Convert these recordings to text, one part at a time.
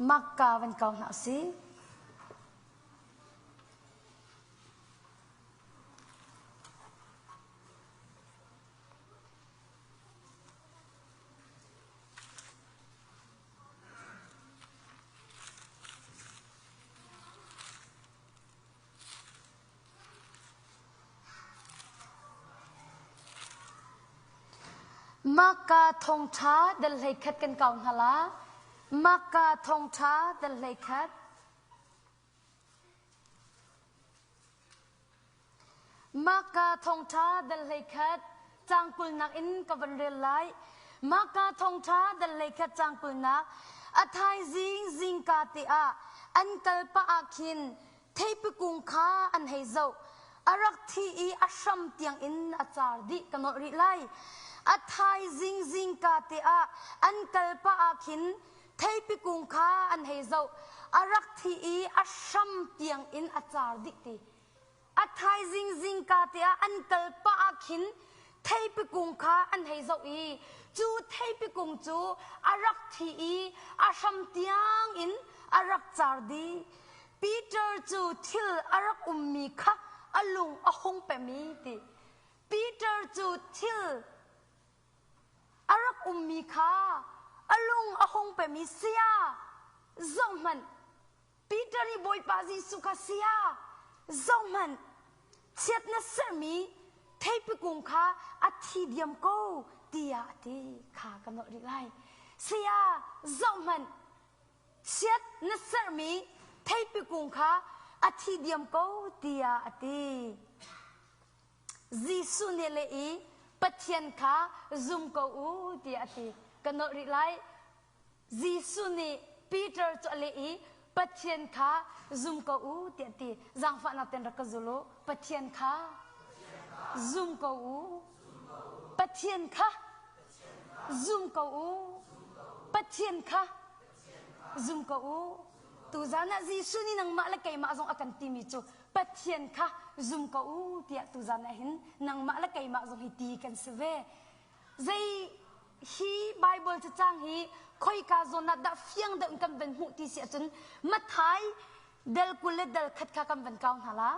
Makka van kau hna usih. Mahka thawngṭha dal 11 kan kau hna la. Mahka thawngṭha dal 11. Mahka thawngṭha dal 11 caang kulnak in ka van rel lai. Mahka thawngṭha dal 11 caang kulnak a thaizing zingka te ah an kal pah ah khin Theipi kung kha an hei zoh. A rak thi i a hram tiangin a car dih ka nolh rih lai. A thaizing zingka te ah an kal pah ah khin theipi kung kha an hei zoh. A rak thi i a hram tiangin a car dih ti. A thaizing zingka te ah an kal pah ah khin theipi kung kha an hei zoh i cu theipi kung cu a rak thi i a hram tiangin a rak car dih. Peter cu thil a rak ummi kha a lung a hung pem i ti. Peter cu thil a rak ummi kha a lung a hung pem i saya zohhmanh Peter nih Bawipa Jesuh kha saya zohhmanh chiat na sermi theipi kung kha a thi diam ko tiah a ti kha ka nolh rih lai. Saya zohhmanh Chiat na serhmi theipi kung kha a thi diam ko tiah a ti. Jesuh nih le i Pathian kha zum ko u tiah a ti. Ka nolh rih lai. Jesuh nih Peter cu a leh i Pathian kha zum ko u tiah a ti. Zaangfahnak ten rak ka zul u. Pathian kha zum ko u. Pathian kha Zum ko u. Pathian kha zum ko u. Tuzan ah Jesuh nih nangmah le keimah zong a kan timi cu Pathian kha zum ko u tiah tuzan ah hin nangmah le keimah zong hi ti kan si ve. Zei hi Bible cacang hi khoika zawn ah dah fiang deuh in kan van hmuh ti si ahcun Mathai del 20 le del khat kha kan van kau hna la.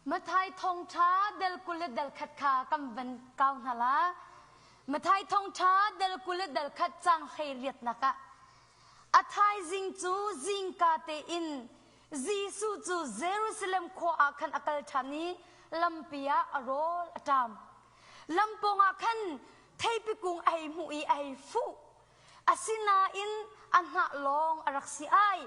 Mathai thawngṭha del 20 le del khat kha kan van kau hna la. Mathai thawngṭha del 20 le del khat caang 18nak ah a thaizing cu zingka tein Jesuh cu Jerusalem khua ah khan a kal ṭhan i lampi ah a rawl a ṭam. Lam pawngah khan theipi kung a hei hmuh i a hei fuh. Asinain a hnah lawng a rak si ai.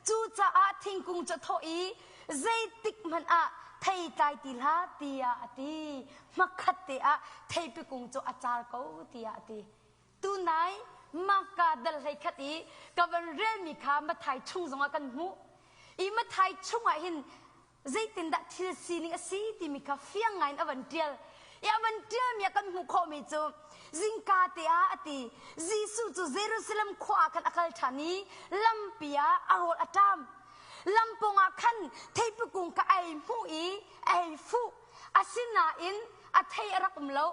Cucaah thingkung cu a thawh i zeitik hmanh ah thei tlai ti hlah tiah a ti. Hmakhat te ah theipi kung cu a car ko tiah a ti. Tunai Maka dal 11 i ka van relmi kha Mathai chung zongah kan hmuh. I Mathai chungah hin zeitindah thil sining a si timi kha fiang ngaiin a van ṭial. I a van ṭialmi ah kan hmuh khawhmi cu zingka te ah a ti Jesuh cu Jerusalem khua ah khan a kal ṭhan i lampi ah a rawl a ṭam. Lam pawngah khan theipi kung kha a hei hmuh i a hei fuh. Asinain a thei a rak um lo.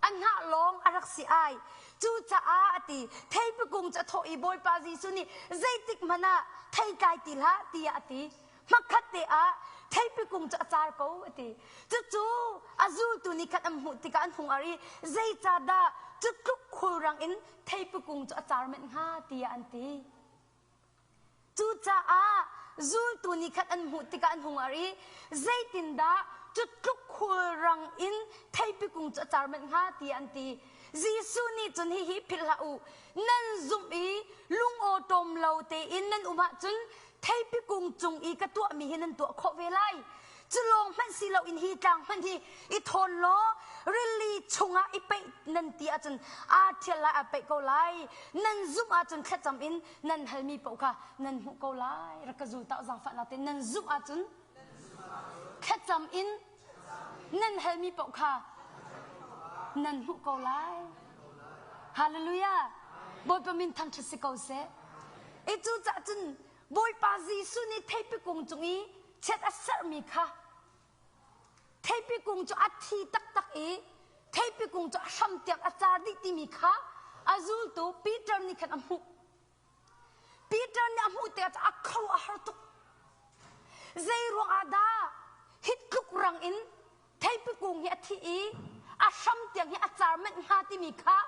A hnah lawng a rak si ai. Cucaah a ti, theipi kung cu a thawh i Bawipa Jesuh nih zeitik hmanh ah thei tlai ti hlah tiah a ti. Hmakhat te ah theipi kung cu a car ko a ti. Cucu a zultu nih khan an hmuh tikah an hung ar i zeicahdah cu tluk khulrang in theipi kung cu a car menh hnga tiah an ti. Cucaah zultu nih khan an hmuh tikah an hung ar i zeitindah cu tluk khulrang in theipi kung cu a car menh hnga tiah an ti. Jesuh nih cun hihi philh hlah u, nan zumh i lungawṭawm lo tein nan um ahcun theipi kung cung i ka tuahmi hi nan tuah khawh ve lai. Cu lawng hmanh si loin hi tlang hmanh hi i thawn law rili chungah i peih nan ti ahcun aa ṭhial lai, aa peih ko lai. Nan zumh ahcun thlacam in nan halmi paoh kha nan hmuh ko lai. Rak ka zul ta zaangfahnak tein nan zumh ahcun thlacam in nan halmi paoh kha nan hmuh ko lai. Hallelujah! Bawipa min thangṭhat si ko seh. I cucaah cun Bawipa Jesuh nih theipi kung cung i Chiat a serhmi kha theipi kung cu a thi taktak i theipi kung cu a hram tiang a car dih timi kha a zultu Peter nih khan a hmuh. Peter nih a hmuh tikah a kho a har tuk. Zei ruang ah dah hi tluk rang in theipi kung hi a thi i a hram tiang hi a car manh hnga timi kha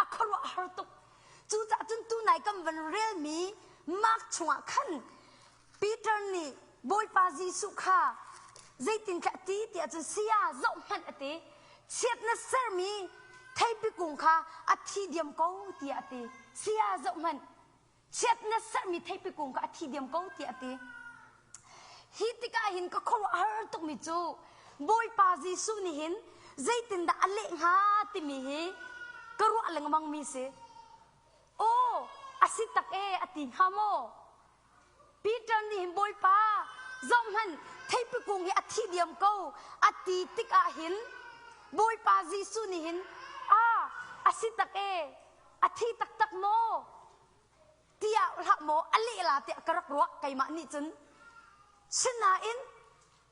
a khuaruah a har tuk. Cucaah cun tunai kan van relmi Mark chungah khan Peter nih Bawipa Jesuh kha zeitindah a ti tiah cun saya zoh hmanh a ti. Chiat na sermi theipi kung kha a thi diam ko tiah a ti. Saya zoh hmanh chiat na sermi theipi kung kha a thi diam ko tiah a ti. Hi tikah hin ka khuaruah a har tukmi cu Bawipa Jesuh nih hin zeitindah a leh hnga timi hi ka ruah lengmangmi si. Aw, a si tak e a ti hnga maw? Peter nih hin Bawipa, zohhmanh, theipi kung hi a thi diam ko, a ti tikah hin Bawipa Jesuh nih hin, a, a si tak e, a thi taktak maw? Tiah hlah maw a leh la tiah ka rak ruah keimah nih cun. Sinain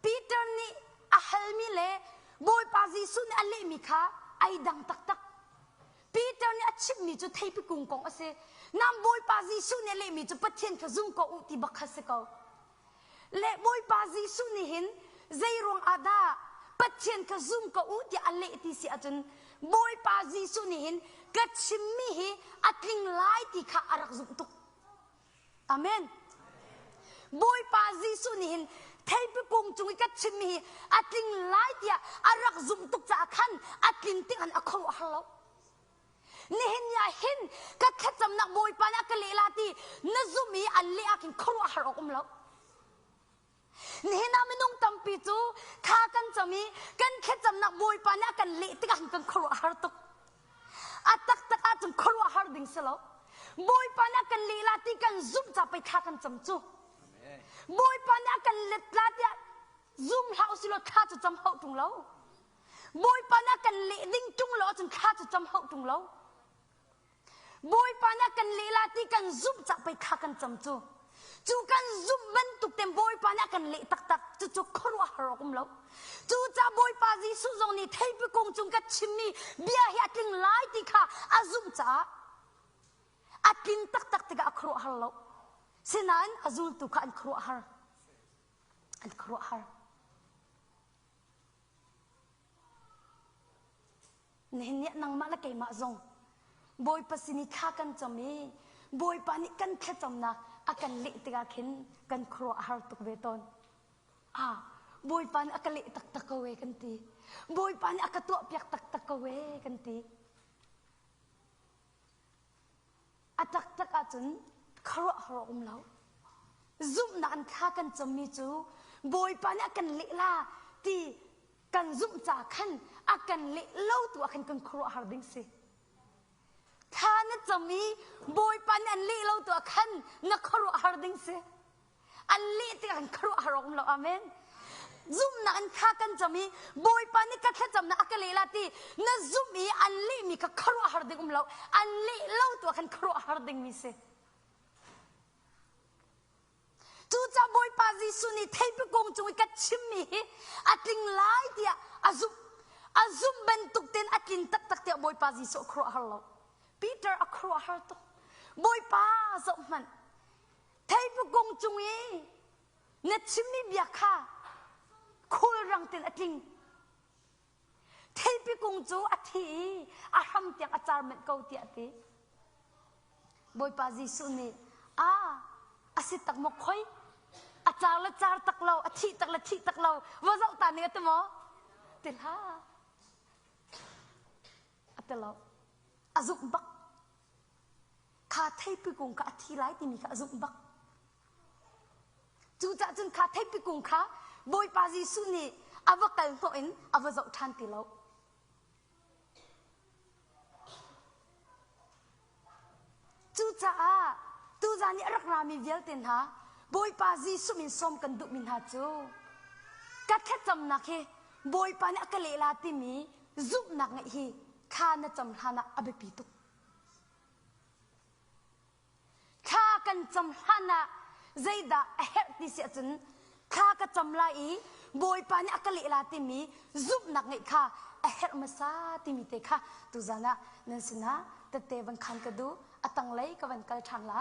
Peter nih a halmi le Bawipa Jesuh nih a lehmi kha ai dang taktak. Peter nih a chimmi cu theipi kung kong a si. Nam Bawipa Jesuh nih a lehmi cu Pathian kha zum ko u ti bak kha si ko. Le Bawipa Jesuh nih hin zei ruang ah dah Pathian kha zum ko u tiah a leh ti si ahcun Bawipa Jesuh nih hin ka chimmi hi a tling lai ti kha a rak zumh tuk. Amen. Bawipa Jesuh nih hin theipi kung cung i ka chimmi hi a tling lai tiah a rak zumh tuk caah khan a tlin tik an a khuaruah har lo. Nihin ni ah hin ka thlacamnak Bawipa nih a ka leh la ti na zumh i an leh ah khin khuaruah har awk um lo. Nihin ah minung tampi cu thla kan cam i kan thlacamnak Bawipa nih a kan leh tikah kan khuaruah har tuk. A taktak ahcun khuaruah har ding si lo. Bawipa nih a kan leh la ti kan zumh ca pei thla kan cam cu. Bawipa nih a kan let la tiah zum hlah usih law thla cu cam hauh ṭung lo. Bawipa nih a kan leh ding ṭung lo ahcun thla cu cam hauh ṭung lo. Bawipa nih a kan leh la ti kan zumh cah pei kha kan cam cu. Cu kan zumh bantuk ten Bawipa nih a kan leh taktak cucu khuaruahhar awk um lo. Cucaah Bawipa Jesuh zong nih theipi kung cung ka chimmi bia hi a tling lai ti kha a zumh caah a tlin taktak tikah a khuaruahhar lo. Sinain a zultu kha an khuaruahhar. An khuaruahhar. Nihin ni ah nangmah le keimah zong Bawipa sin i thla kan cam i Bawipa nih kan thlacamnak a kan leh tikah khin kan khuaruah a har tuk ve tawn. Ah, Bawipa nih a ka leh taktak ko e kan ti. Bawipa nih a ka tuahpiak taktak ko e kan ti. A taktak ahcun khuaruahhar a um lo. Zumhnak in thla kan cammi cu Bawipa nih a kan leh la ti kan zumh ca khan a kan leh lo tu ah khan kan khuaruahhar ding si. Thla na cam i Bawipa nih an leh lo tu ah khan na khuaruahhar ding si. An leh tikah kan khuaruahhar awk um lo. Amen. Zumhnak in thla kan cam i Bawipa nih ka thlacamnak a ka leh la ti na zumh i an lehmi kha khuaruahhar ding um lo. An leh lo tu ah khan khuaruahhar dingmi si. Cucaah Bawipa Jesuh nih theipi kung cung i ka chimmi hi a tling lai tiah a zumh. A zumh bantuk tein a tlin taktak tiah Bawipa Jesuh a khuaruahhar lo. Peter a khuaruahhar tuk. Bawipa zoh hmanh. Theipi kung cung i na chimmi bia kha khulrang tein a tling. Theipi kung cu a thi i a hram tiang a car manh ko tiah a ti. Bawipa Jesuh nih, a a si tak maw khoi? A car le car tak lo, a thih tak le thih tak lo, va zoh ta ning a ti maw? Ti hlah. A ti lo. A zumh bak. Kha theipi kung kha a thi lai timi kha a zumh bak. Cucaah cun kha theipi kung kha Bawipa Jesuh nih a va kal hnawh in a va zoh ṭhan ti lo. Cucaah tuzan i a rak rami vialte hna Bawipa Jesuh min sawm kan duhmi hna cu ka thlacamnak hi Bawipa nih a ka leh la timi zumhnak ngeih hi thla na cam hlan ah a biapi tuk. Thla kan cam hlan ah zeidah a herh ti si ahcun thla ka cam. cam lai i Bawipa nih a ka leh la timi zumhnak ngeih kha a herh hmasa timi te kha tuzan ah nan sinah tette van khan ka duh. A tanglei ka van kal ṭhan la.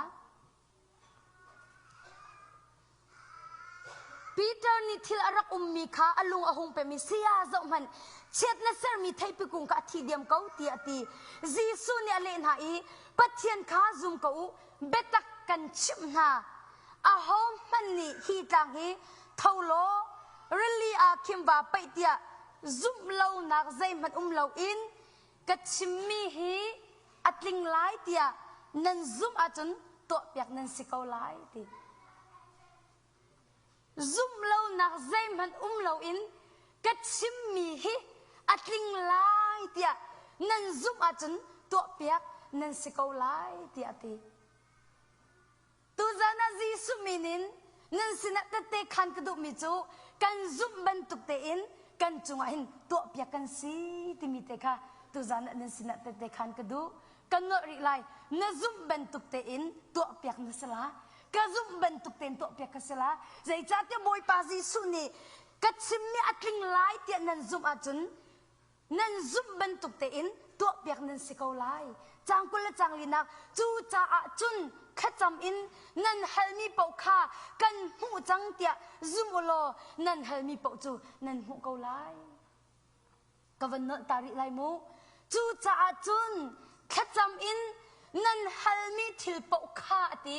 Peter nih thil a rak ummi kha a lung a hung pem i saya zohhmanh chiat na sermi theipi kung kha a thi diam ko tiah a ti. Jesuh nih a leh hna i Pathian kha zum ko u, biatak kan chimh hna. Ahohmanh nih hi tlang hi tho law rili ah khin vaa paih tiah zumh lonak zeihmanh um loin ka chimmi hi a tling lai tiah nan zumh ahcun tuahpiak nan si ko lai ti. Zumh lonak zeihmanh um loin ka chimmi hi a tling lai tiah nan zumh ahcun tuahpiak nan si ko lai tiah a ti. Tuzan ah Jesuh min in nan sinah tette khan ka duhmi cu kan zumh bantuk tein kan cungah hin tuahpiak kan si timi te kha tuzan ah nan sinah tette khan ka duh. Kan nolh rih lai. Na zumh bantuk tein tuahpiak na si la. Ka zumh bantuk tein tuahpiak ka si la. Zeicahtiah Bawipa Jesuh nih ka chimmi a tling lai tiah nan zumh ahcun nan zumh bantuk tein tuahpiak nan si ko lai. Caang 20 le caang linak cu caah cun thlacam in nan halmi paoh kha kan hmuh cang tiah zum u law nan halmi paoh cu nan hmuh ko lai. Ka van nolh ta rih lai mu. Cu caah cun thlacam in nan halmi thil paoh kha a ti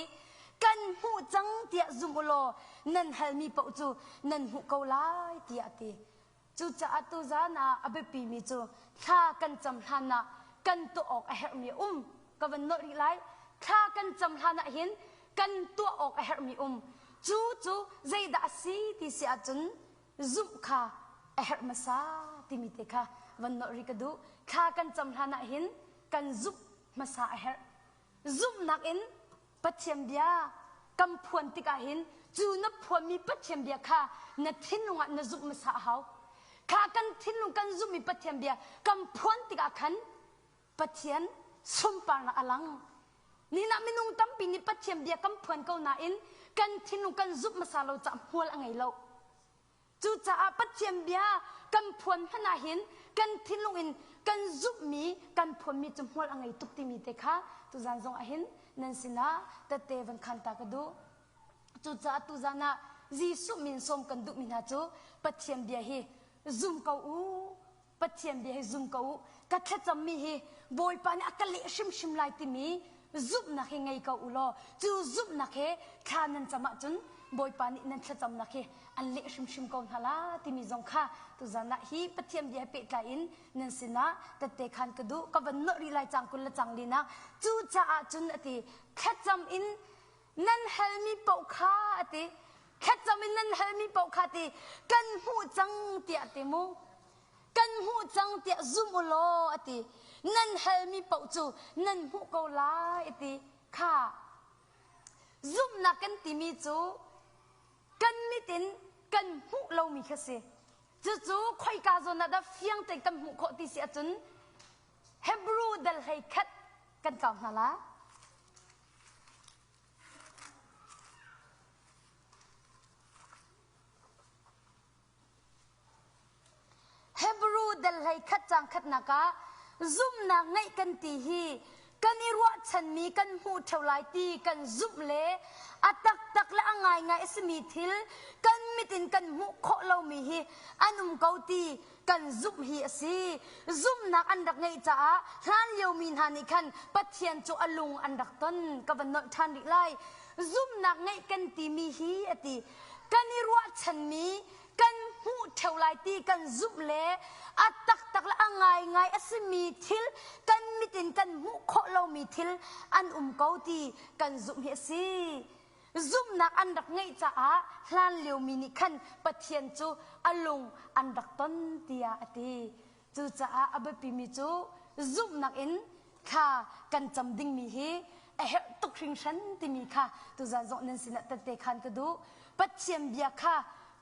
kan hmuh cang tiah zum u law nan halmi paoh cu nan hmuh ko lai tiah a ti. Cucaah tuzaan ah a biapimi cu thla kan cam hlan ah kan tuah awk a herhmi a um. Ka van nolh rih lai. Thla kan cam hlan ah hin kan tuah awk a herhmi um. Cu cu zeidah a si ti si ahcun zumh kha a herh hmasa timi te kha van nolh rih ka duh. Thla kan cam hlan ah hin kan zumh hmasa a herh. Zumhnak in Pathian bia kan phuan tikah hin cu na phuanmi Pathian bia kha na thinlung ah na zumh hmasa a hau. Kha kan thinlung kan zumhmi Pathian bia kan phuan tikah khan Pathian sunparnak a lang. Nihin ah minung tampi nih Pathian bia kan phuan ko nain kan thinlung kan zumh hmasa lo caah hmual a ngei lo. Cucaah Pathian bia kan phuan hmanh ah hin kan thinlung in kan zumhmi kan phuanmi cu hmual a ngei tuk timi te kha tuzan zong ah hin nan sinah tette van khan ta ka duh. Cucaah tuzan ah Jesuh min sawm kan duhmi hna cu Pathian bia hi zum ko u Pathian bia hi zum ko u. Ka thlacammi hi Bawipa nih a ka leh hrimhrim lai timi zumhnak hi ngei ko u law cu zumhnak he thla nan cam ahcun Bawipa nih nan thlacamnak hi an leh hrimhrim ko hna la timi zong kha tuzan ah hi Pathian bia he pehtlai in nan sinah tette khan ka duh ka van nolh rih lai cang 20 le cang linak cucaah cun a ti thlacam in nan halmi paoh kha a ti thlacam in nan halmi paoh kha ti kan hmuh cang tiah ti mu kan hmuh cang tiah zum u law a ti nan halmi paoh cu nan hmuh ko lai a ti kha zumhnak kan timi cu kan mit in kan hmuh lomi kha si cucu khoika zawn ah dah fiang tein kan hmuh khawh ti si ahcun Hebrew dal 11 kan kau hna la Hebrew dal 11 caang khatnak ah zumhnak ngeih kan ti hi kan i ruahchanmi kan hmuh ṭheo lai ti kan zumh le a taktak le a ngaingai a simi thil kan mit in kan hmuh khawh lomi hi an um ko ti kan zumh hi a si. Zumhnak an rak ngeih caah hlanlio mi hna nih khan Pathian cu a lung an rak ton. Ka van nolh ṭhan rih lai. Zumhnak ngeih kan timi hi a ti. Kan i ruahchanmi kan hmuh ṭheo lai ti kan zumh le a taktak le a ngaingai a simi thil kan mit in kan hmuh khawh lomi thil an um ko ti kan zumh hi a si. Zumhnak an rak ngeih caah hlanlio mi nih khan Pathian cu a lung an rak ton tiah a ti. Cucaah a biapimi cu zumhnak in thla kan cam dingmi hi a herh tuk hringhran timi kha tuzan zong nan sinah tette khan ka duh. Pathian bia kha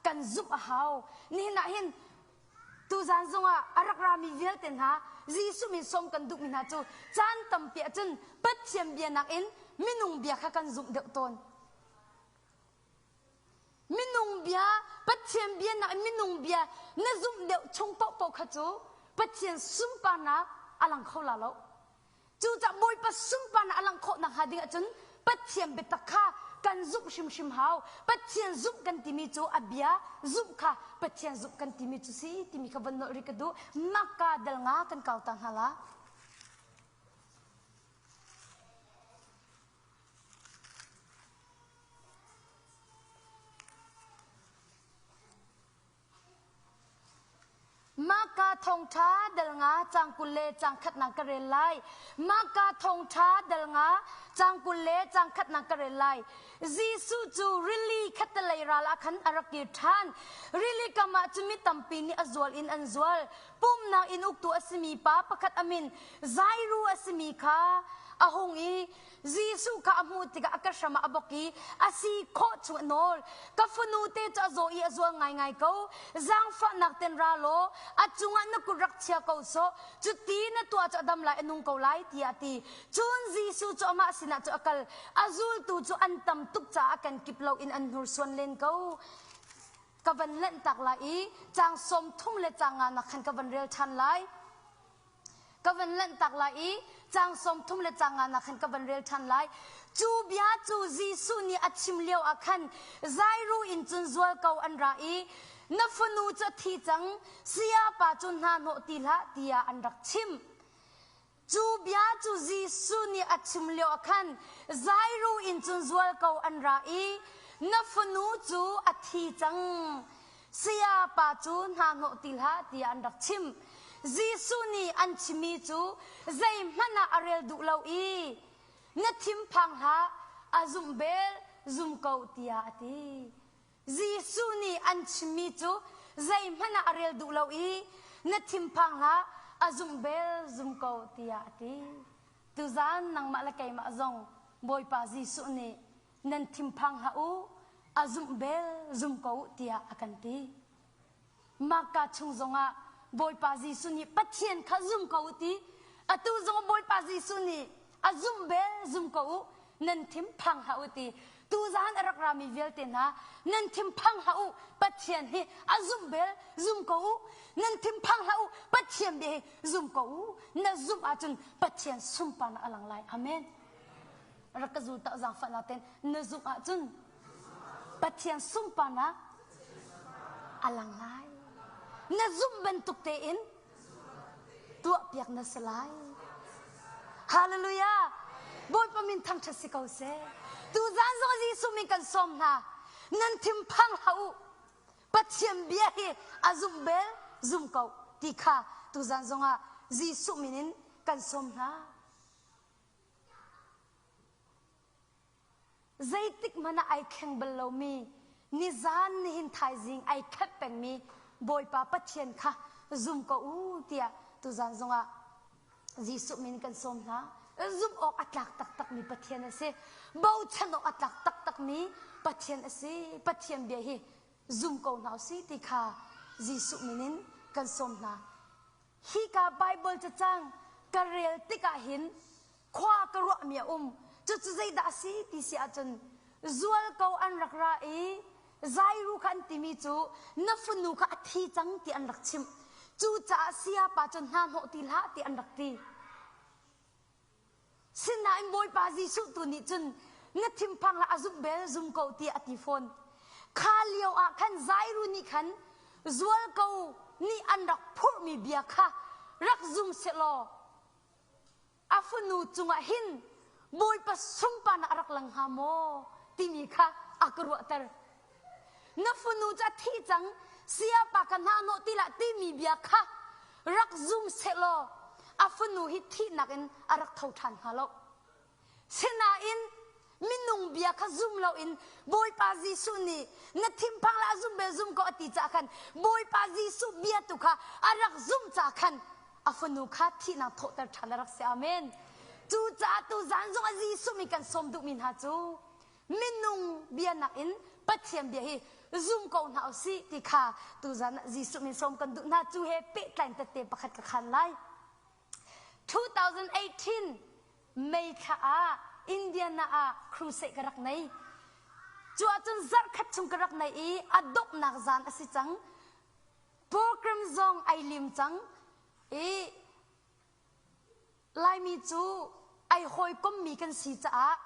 kan zumh a hau. Nihin ah hin tuzan zongah a rak rami vialte hna Jesuh min sawm kan duhmi hna cu caan tampi ahcun Pathian bia nakin minung bia kha kan zumh deuh tawn. Minung bia, Pathian bia nak in minung bia na zumh deuh chung paohpaoh kha cu Pathian sunparnak a lang kho la lo. Cucaah Bawipa sunparnak a langh khawh nakhnga ding ahcun Pathian biatak kha kan zumh hrimhrim hau. Pathian zumh kan timi cu a bia zumh kha Pathian zumh kan timi cu si timi kha von nolh rih ka duh. Makka dal nga kan kau ta hna la. Mahka thawngṭha dal nga caang 20 le caang khatnak ka rel lai. Mahka thawngṭha dal nga caang 20 le caang khatnak ka rel lai. Jesuh cu rili khattelei ral ah khan a rak kir ṭhan. Rili kam ah cun mi tampi nih a zual in an zual. Pumnak inn uktu a simi pa pakhat a min Jairu a simi kha a hung i Jesuh kha a hmuh tikah a ka hram ah a bawk i a si khawh chung a nawl. Ka fanu te cu a zaw i a zual ngaingai ko. Zaangfahnak ten ra law a cungah na kut rak chia ko sawh. Cuti na tuah cu a dam lai, a nung ko lai tiah a ti. Cun Jesuh cu amah sinah cu a kal. A zultu cu an tam tuk caah a kenkip loin an hnursuan len ko. Ka van lanhtak lai i caang 30 le caang nga nak khan ka van rel ṭhan lai. Ka van lanhtak lai i caang 30 le caang nga nak khan ka van rel ṭhan lai. Cu bia cu Jesuh nih a chim lio ah khan Jairu inn cun zualko an ra i na fanu cu a thi cang, sayapa cu hna hnawh ti hlah tiah an rak chimh. Cu bia cu Jesuh nih a chim lio ah khan Jairu inn cun zualko an ra i na fanu cu a thi cang, Sayapa cu hna hnawh ti hlah tiah an rak chim. Jesuh nih an chimmi cu zeihmanh ah a rel duh lo i na thinphang hlah, a zumh bel, zum ko tiah a ti. Jesuh nih an chimmi cu zeihmanh ah a rel duh lo i na thinphang hlah, a zumh bel, zum ko tiah a ti. Tuzaan nangmah le keimah zong Bawipa Jesuh nih nan thinphang hlah u, a zumh bel zum ko u tiah a kan ti. Mahka chung zongah Bawipa Jesuh nih Pathian kha zum ko u ti. Atu zong Bawipa Jesuh nih a zumh bel zum ko u, nan thinphang hlah u ti. Tuzaan a rak rami vialte hna nan thinphang hlah u, Pathian hi a zumh bel zum ko u. Nan thinphang hlah u, Pathian bia hi zum ko u. Na zumh ahcun Pathian sunparnak a lang lai. Amen. Rak ka zul tak zaangfahnak ten na zumh ahcun Pathian sunparnak a lang lai. Na zumh bantuk tein tuahpiak na si lai. Hallelujah! Bawipa min thangṭhat si ko seh. Tuzaan zong Jesuh min kan sawm hna. Nan thinphang hlah u. Pathian bia hi a zumh bel zum ko ti kha tuzaan zongah Jesuh min in kan sawm hna. Zeitik hmanh ah ai thleng bal lomi, nizan nihin thaizing ai khat pengmi Bawipa Pathian kha zum ko u tiah tuzan zongah Jesuh min kan sawm hna. Zumh awk a tlak taktakmi Pathian a si. Bochan awk a tlak taktakmi Pathian a si. Pathian bia hi zum ko hna usih ti kha Jesuh min in kan sawm hna. Hika Bible cacang ka rel tikah hin khua ka ruahmi a um. Cucu zeidah a si ti si ahcun zualko an rak ra i Jairu kha an timi cu na fanu kha a thi cang ti an rak chimh. Cucaah sayapa cu hna hnawh ti hlah ti an rak ti. Sinain Bawipa Jesuh tu nih cun na thinphang hlah a zumh bel zum ko tiah a ti fawn. Kha lio ah khan Jairu nih khan zualko nih an rak phurhmi bia kha rak zum sehlaw a fanu cungah hin Bawipa sunparnak a rak lang hnga maw timi kha a ka ruahter. Na fanu cu a thi cang, sayapa ka hna hnawh ti lah timi bia kha rak zum sehlaw a fanu hi thihnak in a rak tho ṭhan hnga lo. Sinain minung bia kha zum loin Bawipa Jesuh nih na thinphang le a zum bel zum ko a ti caah khan Bawipa Jesuh bia tu kha a rak zumh caah khan a fanu kha thihnak thawhter ṭhan a rak si. Amen. Cucaah tu zan zong a Jesuh mi kan sawm duhmi hna cu minung bia nakin Pathian bia hi zum ko hna usih ti kha tuzan ah Jesuh min sawm kan duh hna cu he pehtlai tette pakhat ka khan lai. 2018 May thla ah Indiana ah crusade ka rak nei. Cu ahcun zarhkhat chung ka rak nei i a donghnak zan a si cang. Program zong ai lim cang i Laimi cu ai hawikommi kan si caah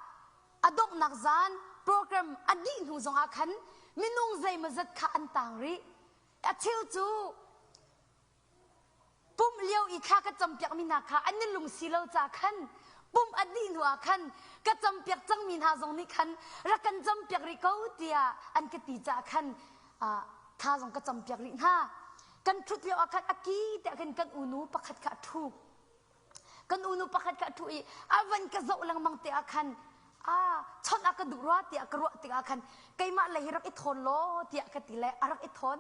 a donghnak zan program a dih hnu zongah khan minung zeimawzat kha an tang rih. A cheu cu pumh lio i thla ka campiakmi hna kha an i lungsi lo ca khan pumh a dih hnu ah khan ka campiak cangmi hna zong nih khan rak kan campiak rih ko tiah an ka ti caah khan thla zong ka campiak rih hna. Kan ṭhut lio ah khan a ki tiah khan kan unu pakhat kha a ṭhu. Kan unu pakhat kha a ṭhu i a van ka zoh lengmang te ah khan a chawnh a ka duh rua tiah ka ruah tikah khan keimah lei hi rak i thawn law tiah ka ti le a rak i thawn.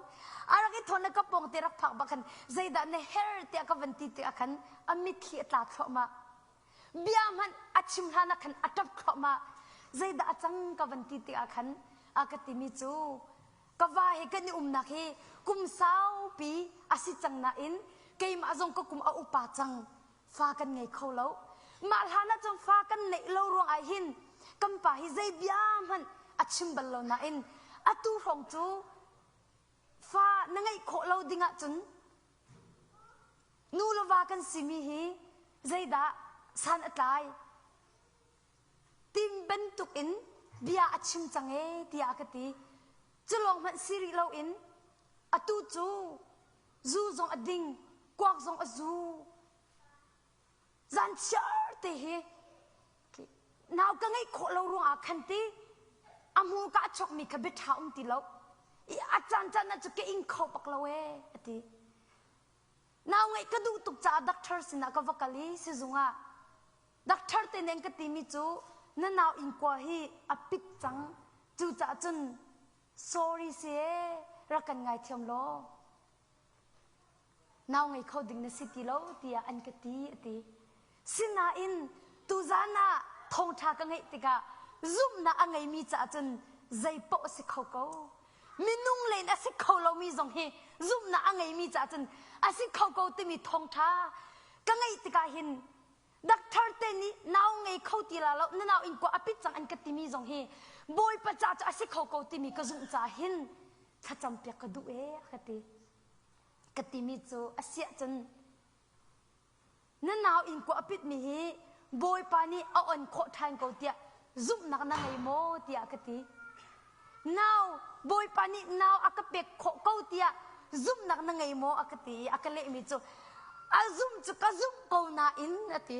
A rak i thawn le ka pawng te rak phak bak khan zeidah na her tiah ka van ti tikah khan a mitthli a tla thluahmah. Bia hmanh a chim hlan ah khan a ṭap thluahmah. Zeidah a cang ka van ti tikah khan a ka timi cu Ka va he kan i umnak hi kum saupi a si cang nain keimah zong ka kum a upa cang. Fa kan ngei kho lo. Mah hlan ah cun fa kan neih lo ruang ah hin kan pa hi zei bia hmanh a chim bal lo nain atu hrawng cu fa na ngeih khawh lo ding ahcun nu le va kan simi hi zeidah san a tlai? Tim bantuk in bia a chim cang ee tiah a ka ti. Cu lawng hmanh si rih loin atu cu zu zong a ding, kuak zong a zu. Zan chiar te hi nau ka ngeih khawh lo ruangah khan ti a hmurka a chuakmi kha bia ṭha um ti lo. I a caan caan ah cu ka ing kho bak lo ee a ti. Nau ngeih ka duh tuk caah doctor sinah ka va kal i sizung ah Doctor te nih an ka timi cu na nau inn kua hi a pit cang. Cucaah cun sorry si ee rak kan ngaithiam law nau ngei kho ding na si ti lo tiah an ka ti a ti. Sinain tuzan ah thawngṭha ka ngeih tikah zumhnak a ngeimi caah cun zei paoh a si kho ko. Minung len a si kho lomi zong hi zumhnak a ngeimi caah cun a si kho ko timi thawngṭha ka ngeih tikah hin Doctor te nih nau ngei kho ti la lo na nau in kua a pit cang an ka timi zong hi Bawipa ca cu a si kho ko timi ka zumh caah hin thlacam piak ka duh ee a ka ti. Ka timi cu a siah cun na nau in kua a pitmi hi Bawipa nih a on khawh ṭhan ko tiah zumhnak na ngei maw tiah ka ti. Nau, Bawipa nih nau a ka pek khawh ko tiah zumhnak na ngei maw a ka ti i a ka lehmi cu a zumh cu ka zumh ko nain a ti.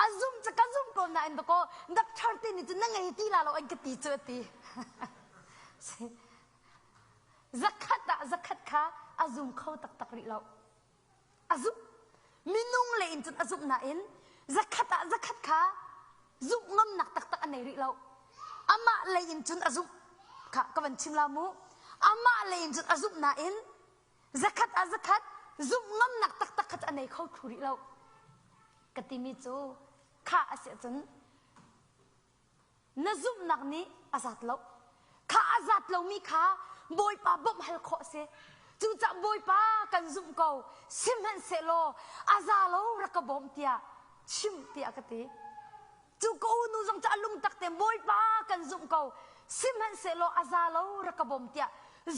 A zumh cu ka zumh ko nain dakaw doctor te nih cun na ngei ti la lo an ka ti cu a ti. Zakhat ah zakhat kha a zum kho taktak rih lo. A zumh. Minung le in cun a zumh nain zakhat ah zakhat kha zumh ngamnak taktak a nei rih lo. Amah lei in cun a zumh. Kha ka van chim la mu. Amah lei in cun a zumh nain zakhat ah zakhat zumh ngamnak taktak kha cu a nei kho thlu rih lo. Ka timi cu kha a si ahcun Na zumhnak nih a zat lo. Kha a zat lomi kha Bawipa bawmh hal khawh a si. Cucaah Bawipa kan zumh ko, sihmanhsehlaw a za lo rak ka bawm tiah chim tiah ka ti. Cu ka unu zong cu a lungtak tein Bawipa kan zumh ko, sihmanhsehlaw a za lo rak ka bawm tiah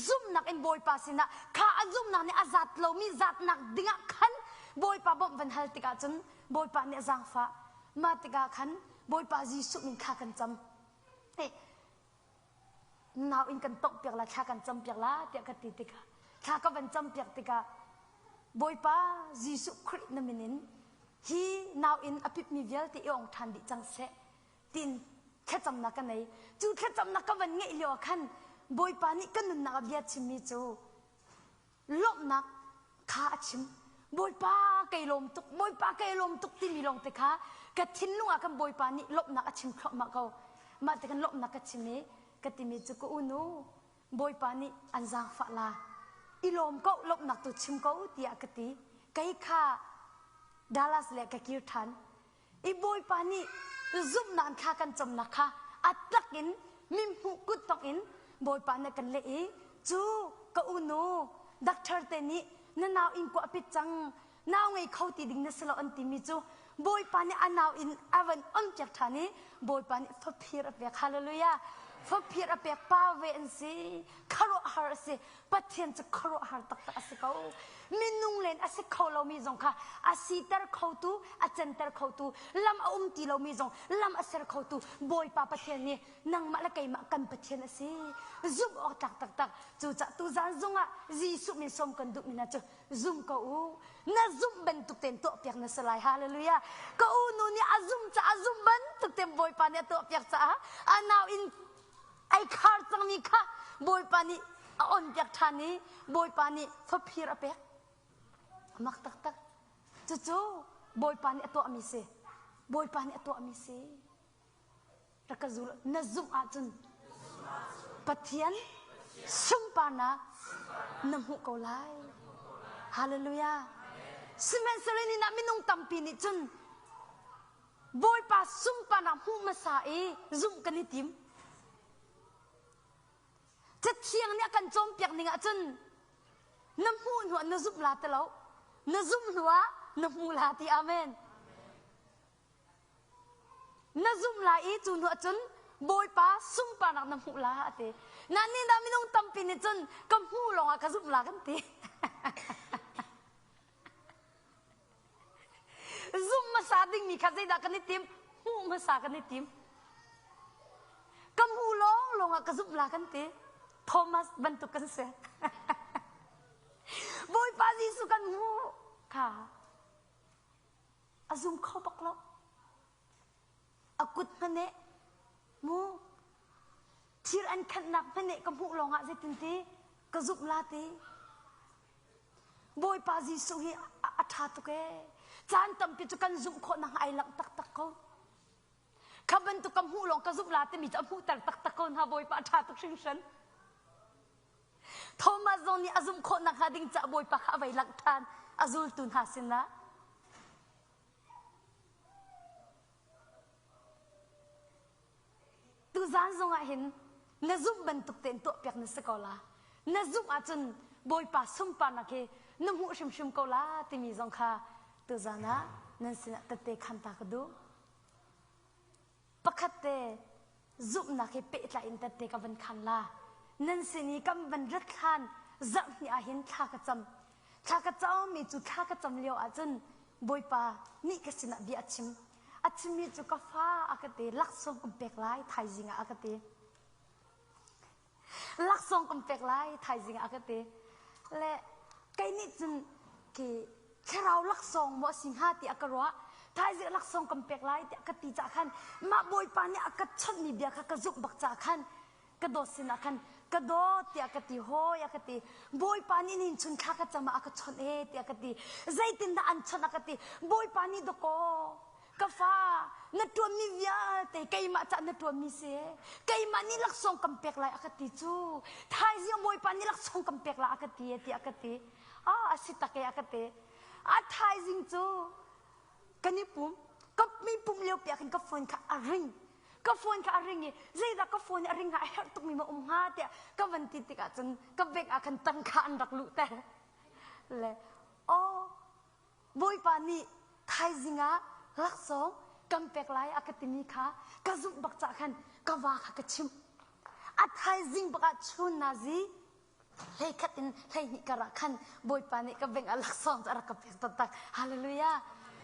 zumhnak in Bawipa sinah kha a zumhnak nih a zat lomi zatnak dingah khan Bawipa bawmh van hal tikah cun Bawipa nih a zaangfah. Mah tikah khan Bawipa Jesuh min kha kan cam. Eh, nau in kan tongh piak la, thla kan cam piak la tiah ka ti tikah, thla ka van cam piak tikah Bawipa Jesuh Khrih na min in hi nau in a pipmi vialte i ong ṭhan dih cang seh tiin thlacamnak ka nei. Cu thlacamnak ka van ngeih lio ah khan Bawipa nih ka nunnak a bia chimmi cu lawmhnak kha a chim. Bawipa kei lawm tuk, Bawipa kei lawm tuk timi lawng te kha ka thinlung ah kan Bawipa nih lawmhnak a chim thluahmah ko. Mah te kan lawmhnak ka chim i ka timi cu ka unu Bawipa nih an zaangfah la. I lawm ko, lawmhnak tu chim ko tiah ka ti. Kei kha Dallas le ka kir ṭhan. I Bawipa nih zumhnak thla kan camnak kha a tak in mimhmuh kut in Bawipa nih kan leh i cu ka unu doctor te nih na nau in kua pit cang nau ngei kho ti ding na si lo an timi cu Bawipa nih a nau in a van on piak ṭhan i Bawipa nih faphir a pek hallelujah. Faphir a pek pa ve an si. Khuaruahhar a si. Pathian cu khuaruahhar taktak a si ko. Minung len a si kho lomi zong kha a siter khotu, a canter khotu, lam a um ti lomi zong lam a ser khotu Bawipa Pathian nih nangmah le keimah kan Pathian a si. Zumh awk tlak taktak. Cucah tuzaan zongah Jesuh min sawm kan duhmi hna cu zum ko u. Na zumh bantuk tein tuahpiak na si lai. Hallelujah. Ka u nu nih a zumh caah a zumh bantuk tein Bawipa nih a tuahpiak caah a nau in ai khar cangmi kha Bawipa nih a onpiak ṭhan i Bawipa nih faphir a pek. A mak taktak. Cucu Bawipa nih a tuahmi si. Bawipa nih a tuahmi si. Rak ka zul na zumh ahcun Pathian sunparnak na hmuh ko lai. Hallelujah. Sihmanhsehlaw ni ah minung tampi nih cun Bawipa sunparnak hmuh hmasa i zumh kan i tim. Cathiang nih a kan cawnpiak ning ahcun na hmuh hnu ah na zumh la ti lo. Na zumh hnu ah na hmu la ti. Amen. Na zumh lai i cu hnu ahcun Bawipa sunparnak na hmuh la a ti. Na ni dah minung tampi nih cun ka hmuh lawngah ka zumh la kan ti. Zumh hmasa dingmi kha zeidah kan i tim? Hmuh hmasa kan i tim. Ka hmuh lawng lawngah ka zumh la kan ti. Thomas bantuk kan si. Bawipa Jesuh kan hmuh kha a zum kho bak lo. A kut hmaneh mu thir an khanhnak hmaneh ka hmuh lawngah zeitin ti ka zumh la ti. Bawipa Jesuh hi a ṭha tuk ee. Caan tampi cu kan zumh khawh nakhnga ai langh taktak ko. Kha bantuk ka hmuh lawng ka zumh la timi cu a hmuhter taktak ko hna Bawipa a ṭha tuk hringhran. Thomas zong nih a zumh khawh nakhnga ding caah Bawipa kha a vei langh ṭhan a zultu hna sinah. Tuzaan zongah hin na zumh bantuk tein tuahpiak na si ko la. Na zumh ahcun Bawipa sunparnak hi na hmuh hrimhrim ko la timi zong kha tuzaan ah nan sinah tette khan ta ka duh. Pakhat te zumhnak he pehtlai in tette ka van khan la. Nan sin i kan van rat hlan zarh hnih ah hin thla ka cam. Thla ka cammi cu thla ka cam lio ahcun Bawipa nih ka sinah bia a chim. A chimmi cu ka fa a ka ti, laksawng kan pek lai thaizing ah a ka ti. Laksawng kan pek lai thaizing ah a ka ti. Le kei nih cun khi thlarau laksawng maw a si hnga ti a ka ruah. Thaizing laksawng kan pek lai tiah ka ti cah khan mah Bawipa nih a ka chawnhmi bia kha ka zumh bak cah khan ka dawt sinah khan ka dawt tiah ka ti hawi a ka ti bawipa nih nin chun thla ka cam ah a ka chawnh e tiah ka ti zeitindah an chawnh a ka ti bawipa nih dakaw ka fa na tuanmi vialte keimah cah na tuanmi si keimah nih laksawng kan pek lai a ka ti cu thaizing bawipa nih laksawng kan pek lai a ka ti e tiah ka ti ah a si tak e a ka ti a thaizing cu kan i pum ka mi pum lio piak in ka phone kha a ring ka phone kha a ring i zeidah ka phone a ring hnga a herh tukmi ma um hnga tiah ka van ti tikah cun ka bank ah khan tangka an rak luhter le aw bawipa nih thaizing ah laksawng kan pek lai a ka timi kha ka zumh bak cah khan ka va kha ka chimh a thaizing bak ah chun nazi 11 in 12 kar ah khan Bawipa nih ka beng ah laksawng cu a rak ka pek taktak. Hallelujah.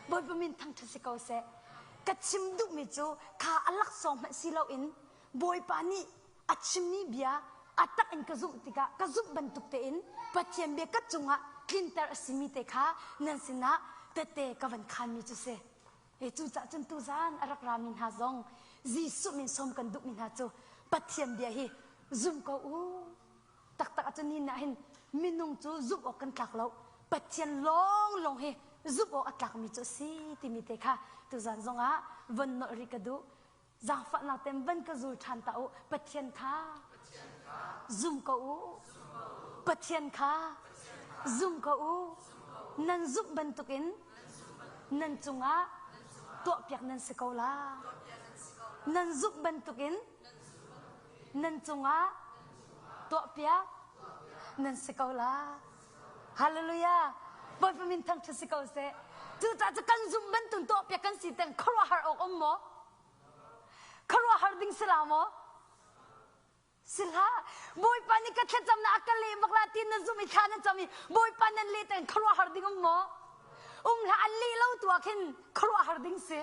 Bawipa min thangṭhat si ko seh. Ka chim duhmi cu kha a laksawng hmanh si loin Bawipa nih a chimmi bia a tak in ka zumh tikah ka zumh bantuk tein Pathian bia ka cungah tlinter a simi te kha nan sinah tette ka van khanmi cu si. E cucah cun tuzaan a rak rami hna zong Jesuh min sawm kan duhmi hna cu Pathian bia hi zum ko u. Taktak ahcun ni ah hin minung cu zumh awk kan tlak lo. Pathian lawnglawng hi zumh awk a tlakmi cu a si timi te kha tuzaan zongah von nolh rih ka duh. Zaangfahnak tein van ka zul ṭhan ta u. Pathian kha zum ko u. Pathian kha zum ko u. Nan zumh bantukin nan cungah tuahpiak nan si ko la. Nan zumh bantukin nan cungah tuahpiak nan si ko la. Hallelujah. Bawipa min thangṭhat si ko seh. Cucaah cu kan zumh bantuk tuahpiak kan si teng khuaruahhar awk um maw? Khuaruahhar ding si la maw? Si hlah. Bawipa nih ka thlacamnak a ka leh bak la ti na zumh i thla na cam i Bawipa nan leh ten khuaruahhar ding um maw? Um hlah an leh lo tu ah khin khuaruahhar ding si.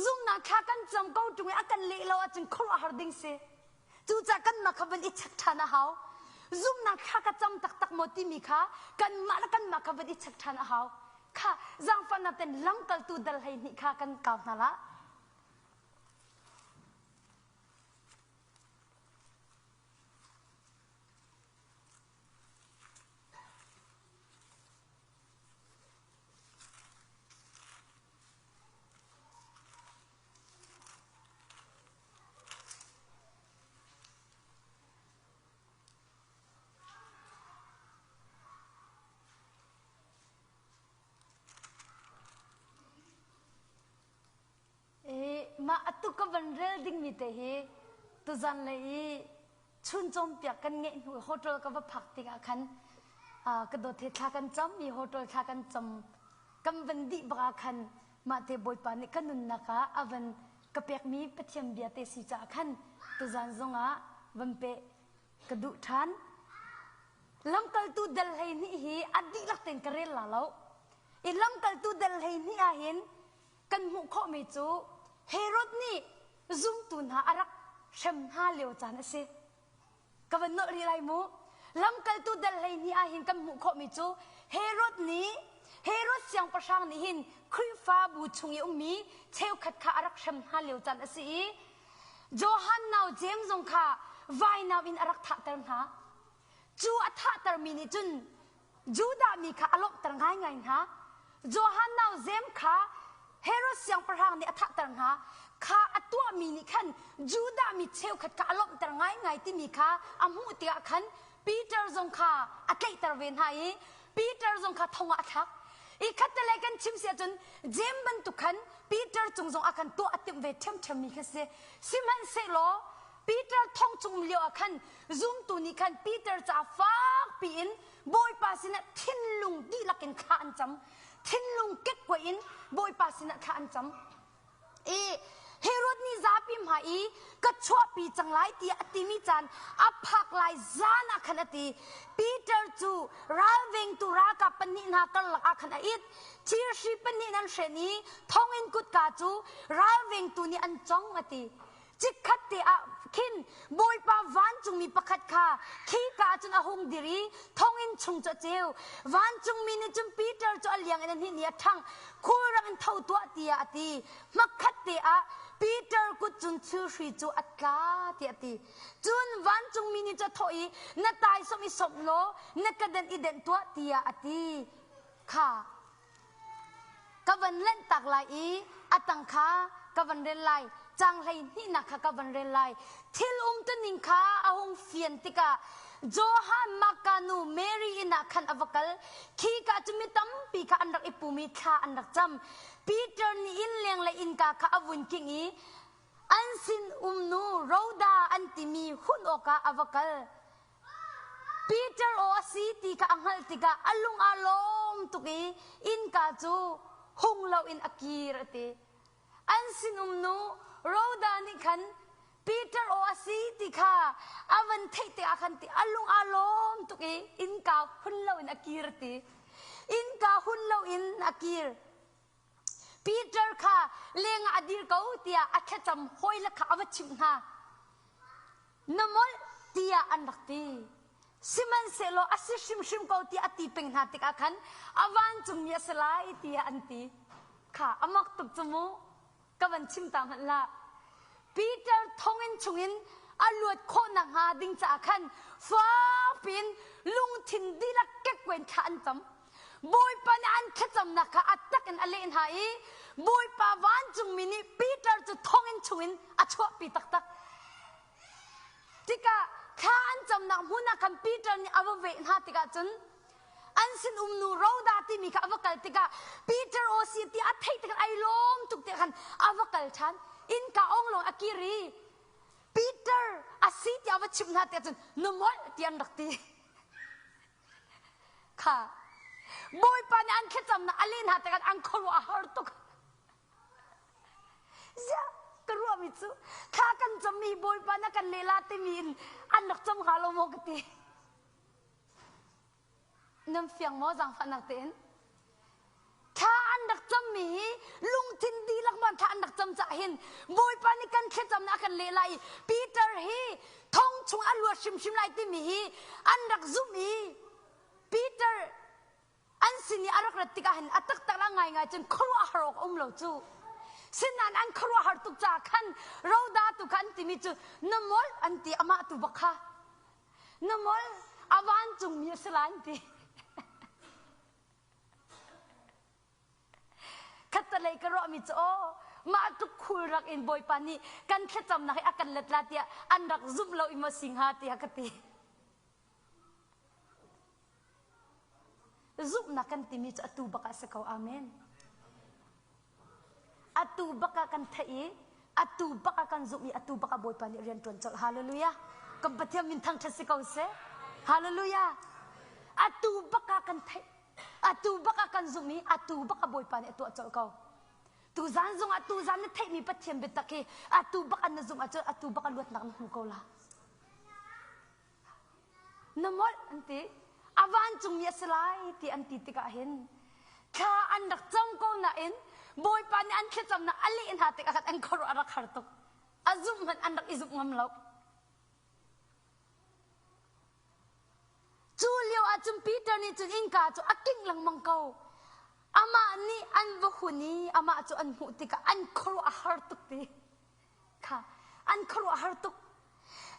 Zumhnak thla kan cam ko ṭung i a kan leh lo ahcun khuaruahhar ding si. Cucaah kanmah kha van i check ṭhan a hau. Zumhnak thla ka cam taktak maw timi kha kanmah le kanmah kha van i check ṭhan a hau. Kha zaangfahnak ten lamkaltu dal 12 kha kan kau hna lah. Mah atu ka van rel dingmi te hi tuzan lei i chun cawnpiak kan ngeih hnu hotel ka va phak tikah khan ka dawt he thla kan cam i hotel thla kan cam kan van dih bak ah khan mah te Bawipa nih ka nunnak ah a van ka pekmi Pathian bia te si caah khan tuzan zongah van peh ka duh ṭhan. Lamkaltu dal 12 hi a dihlak tein ka rel la lo. I lamkaltu dal 12 ah hin kan hmuh khawhmi cu Herod nih zumtu hna a rak hrem hna lio caan a si. Ka van nolh rih lai mu. Lamkaltu dal 12 ah hin kan hmuh khawhmi cu Herod nih Herod siangpahrang nih hin Khrihfabu chung i ummi cheukhat kha a rak hrem hna lio caan a si i Johan nau Jeim zong kha vainam in a rak thahter hna. Cu a thahtermi nih cun Judah mi kha a lawmhter ngaingai hna. Johan nau Jeim kha Herod siangpahrang nih a thahter hna. Kha a tuahmi nih khan Judah mi cheukhat kha a lawmhter ngaingai timi kha a hmuh tikah khan Peter zong kha a tlaihter ve hna i Peter zong kha thong ah a thlak. I khattelei kan chim si ahcun Jeim bantuk khan Peter cung zong ah khan tuah a timh ve ṭhiamṭhiammi kha si. Sihmanhsehlaw Peter thong chung um lio ah khan zumtu nih khan Peter caah fakpi in Bawipa sinah thinlung dihlak in thla an cam. Thinlung kekkuai in Bawipa sinah thla an cam. I Herod nih zapi hmai i ka chuahpi cang lai tiah a timi caan a phak lai zan ah khan a ti. Peter cu ralvengtu ralkap pahnih hna karlak ah khan a it. Thirhri pahnih nan hren i thonginn kutka cu ralvengtu nih an cong a ti. Chikkhat te ah khin Bawipa vancungmi pakhat kha khika ah cun a hung dir i thonginn chung cu a ceu. Vancungmi nih cun Peter cu a liang in a hninh i a ṭhangh. Khulrang in tho tuah tiah a ti. Hmakhat te ah Peter kut cun thilhri cu a tla tiah a ti. Cun vancungmi nih cun a thawh i na taisawmh i sawmh law na kedenh i denh tuah tiah a ti. Kha Ka van lanhtak lai i a tang kha ka van rel lai. Caang hleihnihnak kha ka van rel lai. Thil umtuning kha a hung fian tikah Johan Marka nu Mary inn ah khan a va kal. Khika cu mi tampi kha an rak i pum i thla an rak cam. Peter nih innleng le innka kha a vun kingh i an sin um nu Rhoda an timi hunh awkah a va kal. Peter aw a si ti kha a hngalh tikah a lung aa lawm tuk i innka cu hung loin a kir a ti. An sinum nu Rhoda nih khan Peter aw a si ti kha a van theih tikah khan ti a lung aa lawm tuk i innka hun loin a kir a ti. Innka hun loin a kir. Peter kha lengah a dir ko tiah a thlacam hawile kha a va chimh hna. Na molh tiah an rak ti. Sihmanhsehlaw a si hrimhrim ko tiah a ti peng hna tikah khan a vancungmi a si lai tiah an ti. Kha a mak tuk cu mu. Ka van chim ta hmanh hlah. Peter thonginn chungin a luat khawh nakhnga ding caah khan fakpi in lungthin dihlak kekkuai in thla an cam. Bawipa nih an thlacamnak kha a tak in a leh hna i Bawipa vancungmi nih Peter cu thonginn chungin a chuahpi taktak. Tikah thla an camnak hmun ah khan Peter nih a va veh hna tikah cun an sin umnu Rhoda timi kha a va kal tikah Peter aw si ti a theih tikah ai lawm tuk tikah khan a va kal ṭhan. Innka ong lawng a kir i Peter a si tiah a va chimh hna tikah cun na molh ti an rak ti. Kha Bawipa nih an thlacamnak a leh hna tikah an khuaruah a har tuk. Ziah! Ka ruahmi cu thla kan cammi Bawipa na kan leh la timi in an rak cam hnga lo maw ka ti. Nan fiang maw zaangfahnak tein? Thla an rak cammi hi lungthin dihlak man thla an rak cam cah hin Bawipa nih kan thlacamnak a kan leh lai i Peter hi thong chung a luat hrimhrim lai timi hi an rak zumh i Peter an sin i a rak rat tikah hin a taktak la ngaingai cun khuaruahhar awk a um lo cu. Sinain an khuaruahhar tuk caah khan roda tu kha an timi cu na molh an ti amah tu bak kha. Na molh a vancungmi a si lai an ti. Khattalei ka ruahmi cu aw mah tluk khul rak in Bawipa nih kan thlacamnak hi a kan let la tiah an rak zumh lo i maw si hnga tiah ka ti. Zumhnak kan timi cu atu bak ah si ko. Amen. Atu bak ah kan theih i atu bak ah kan zumh i atu bak ah Bawipa nih rian ṭuan colh. Hallelujah. Kan Pathian min thangṭhat si ko seh. Hallelujah. Atu bak ah kan theih. Atu bak ah kan zumh i atu bak ah Bawipa nih a tuah colh ko. Tuzan zong ah tuzan na theihmi Pathian biatak hi atu bak ah na zumh ahcun atu bak ah luatnak na hmu ko la. Na molh an ti. A vancungmi a si lai ti an ti tikah hin thla an rak cam ko nain Bawipa nih an thlacamnak a leh hna tikah khan an khuaruah a rak har tuk. A zumh hmanh an rak i zumh ngam lo. Cu lio ah cun Peter nih cun innka cu a kingh lengmang ko. Amah nih an va hun i amah cu an hmuh tikah an khuaruah a har tuk ti. Kha an khuaruahhar tuk.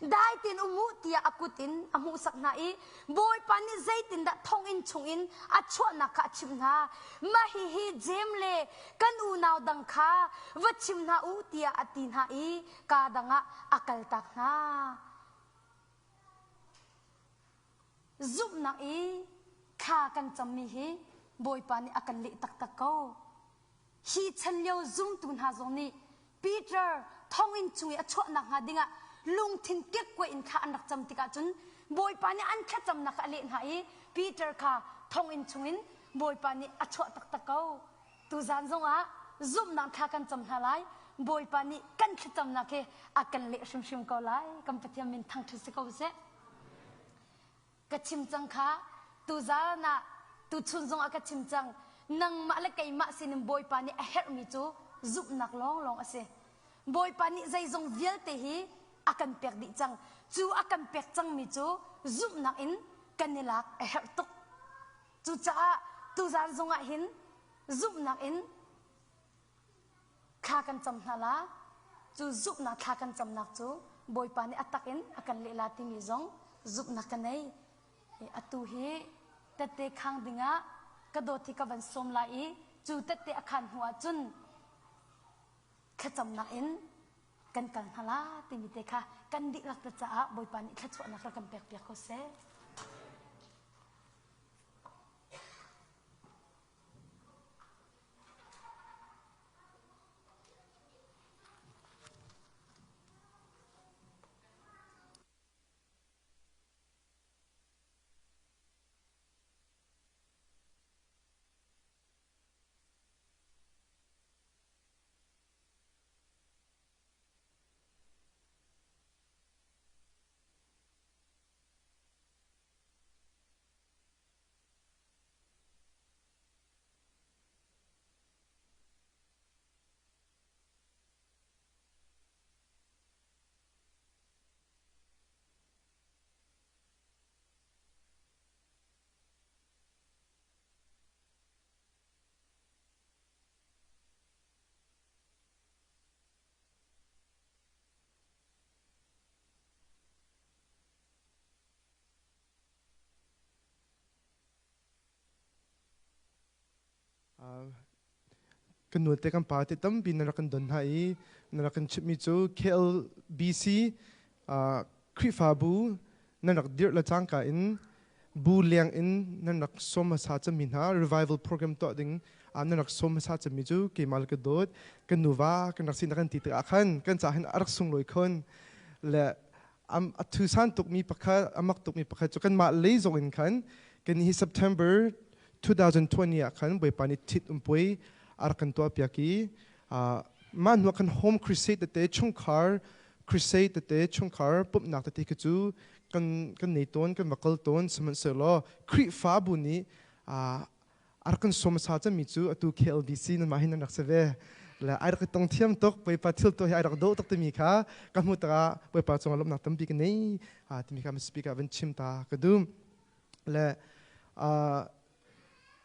Dai tein um u tiah a kut in a hmuhsak hna i Bawipa nih zeitindah thonginn chungin a chuahnak kha a chimh hna. Mah hihi Jeim le kan unau dang kha va chim hna u tiah a ti hna i kaa dang ah a kaltak hna. Zumhnak i thla kan cammi hi Bawipa nih a kan leh taktak ko. Hi chan lio zumtu hna zong nih Peter thonginn chung i a chuah nakhnga dingah lungthin kekkuai in thla an rak cam tikah cun Bawipa nih an thlacamnak kha a leh hna i Peter kha thonginn chungin Bawipa nih a chuah taktak ko. Tuzan zongah zumhnak thla kan cam hna lai. Bawipa nih kan thlacamnak hi a kan leh hrimhrim ko lai. Kan Pathian min thangṭhat si ko seh. Ka chim cang kha tuzan ah tuchun zong ah ka chim cang nangmah le keimah sinin Bawipa nih a herhmi cu zumhnak lawnglawng a si. Bawipa nih zeizong vialte hi a kan pek dih cang. Cu a kan pek cangmi cu zumhnak in kan i lak a herh tuk. Cucaah tuzan zong ah hin zumhnak in thla kan cam hna la cu zumhnak thla kan camnak cu Bawipa nih a tak in a kan leh la timi zong zumhnak ka nei. Atu hi tette khang dingah ka dawt hi ka van sawm lai i cu tette a khan hnu ah cun thlacamnak in kan kal hna la timi te kha kan dihlak te caah Bawipa nih thluachuahnak rak kan pek piak ko seh. Kan nu te kan pa te tampi na rak kan don hna i na rak kan chimhmi cu KLBC Khrihfabu nan rak dirh le cangka in bu leng in nan rak sawm hmasa cemmi hna revival program tuah ding nan rak sawm hmasa cemmi cu keimah le ka dawt kan nuva kan rak sinak kan ti tikah khan kan caah hin a rak sunglawi khun le a thusan tukmi pakhat a mak tukmi pakhat cu kanmah lei zong in khan kan hi September 2020 ah khan Bawipa nih thit umpui a rak kan tuah piak i Mah hnuah khan home crusade tete, chungkhar crusade tete, chungkhar pumhnak tete khi cu kan kan nei tawn, kan va kal tawn. Sihmanhsehlaw Khrihfabu nih a rak kan sawm hmasa cemmi cu atu KLBC nanmah hin nan rak si ve. Le ai rak i tong thiam tuk, Bawipa thil tuah hi ai rak dawh tuk timi kha ka hmuh tikah Bawipa cungah lawmhnak tampi ka nei timi kha speaker van chim ta ka duh. Le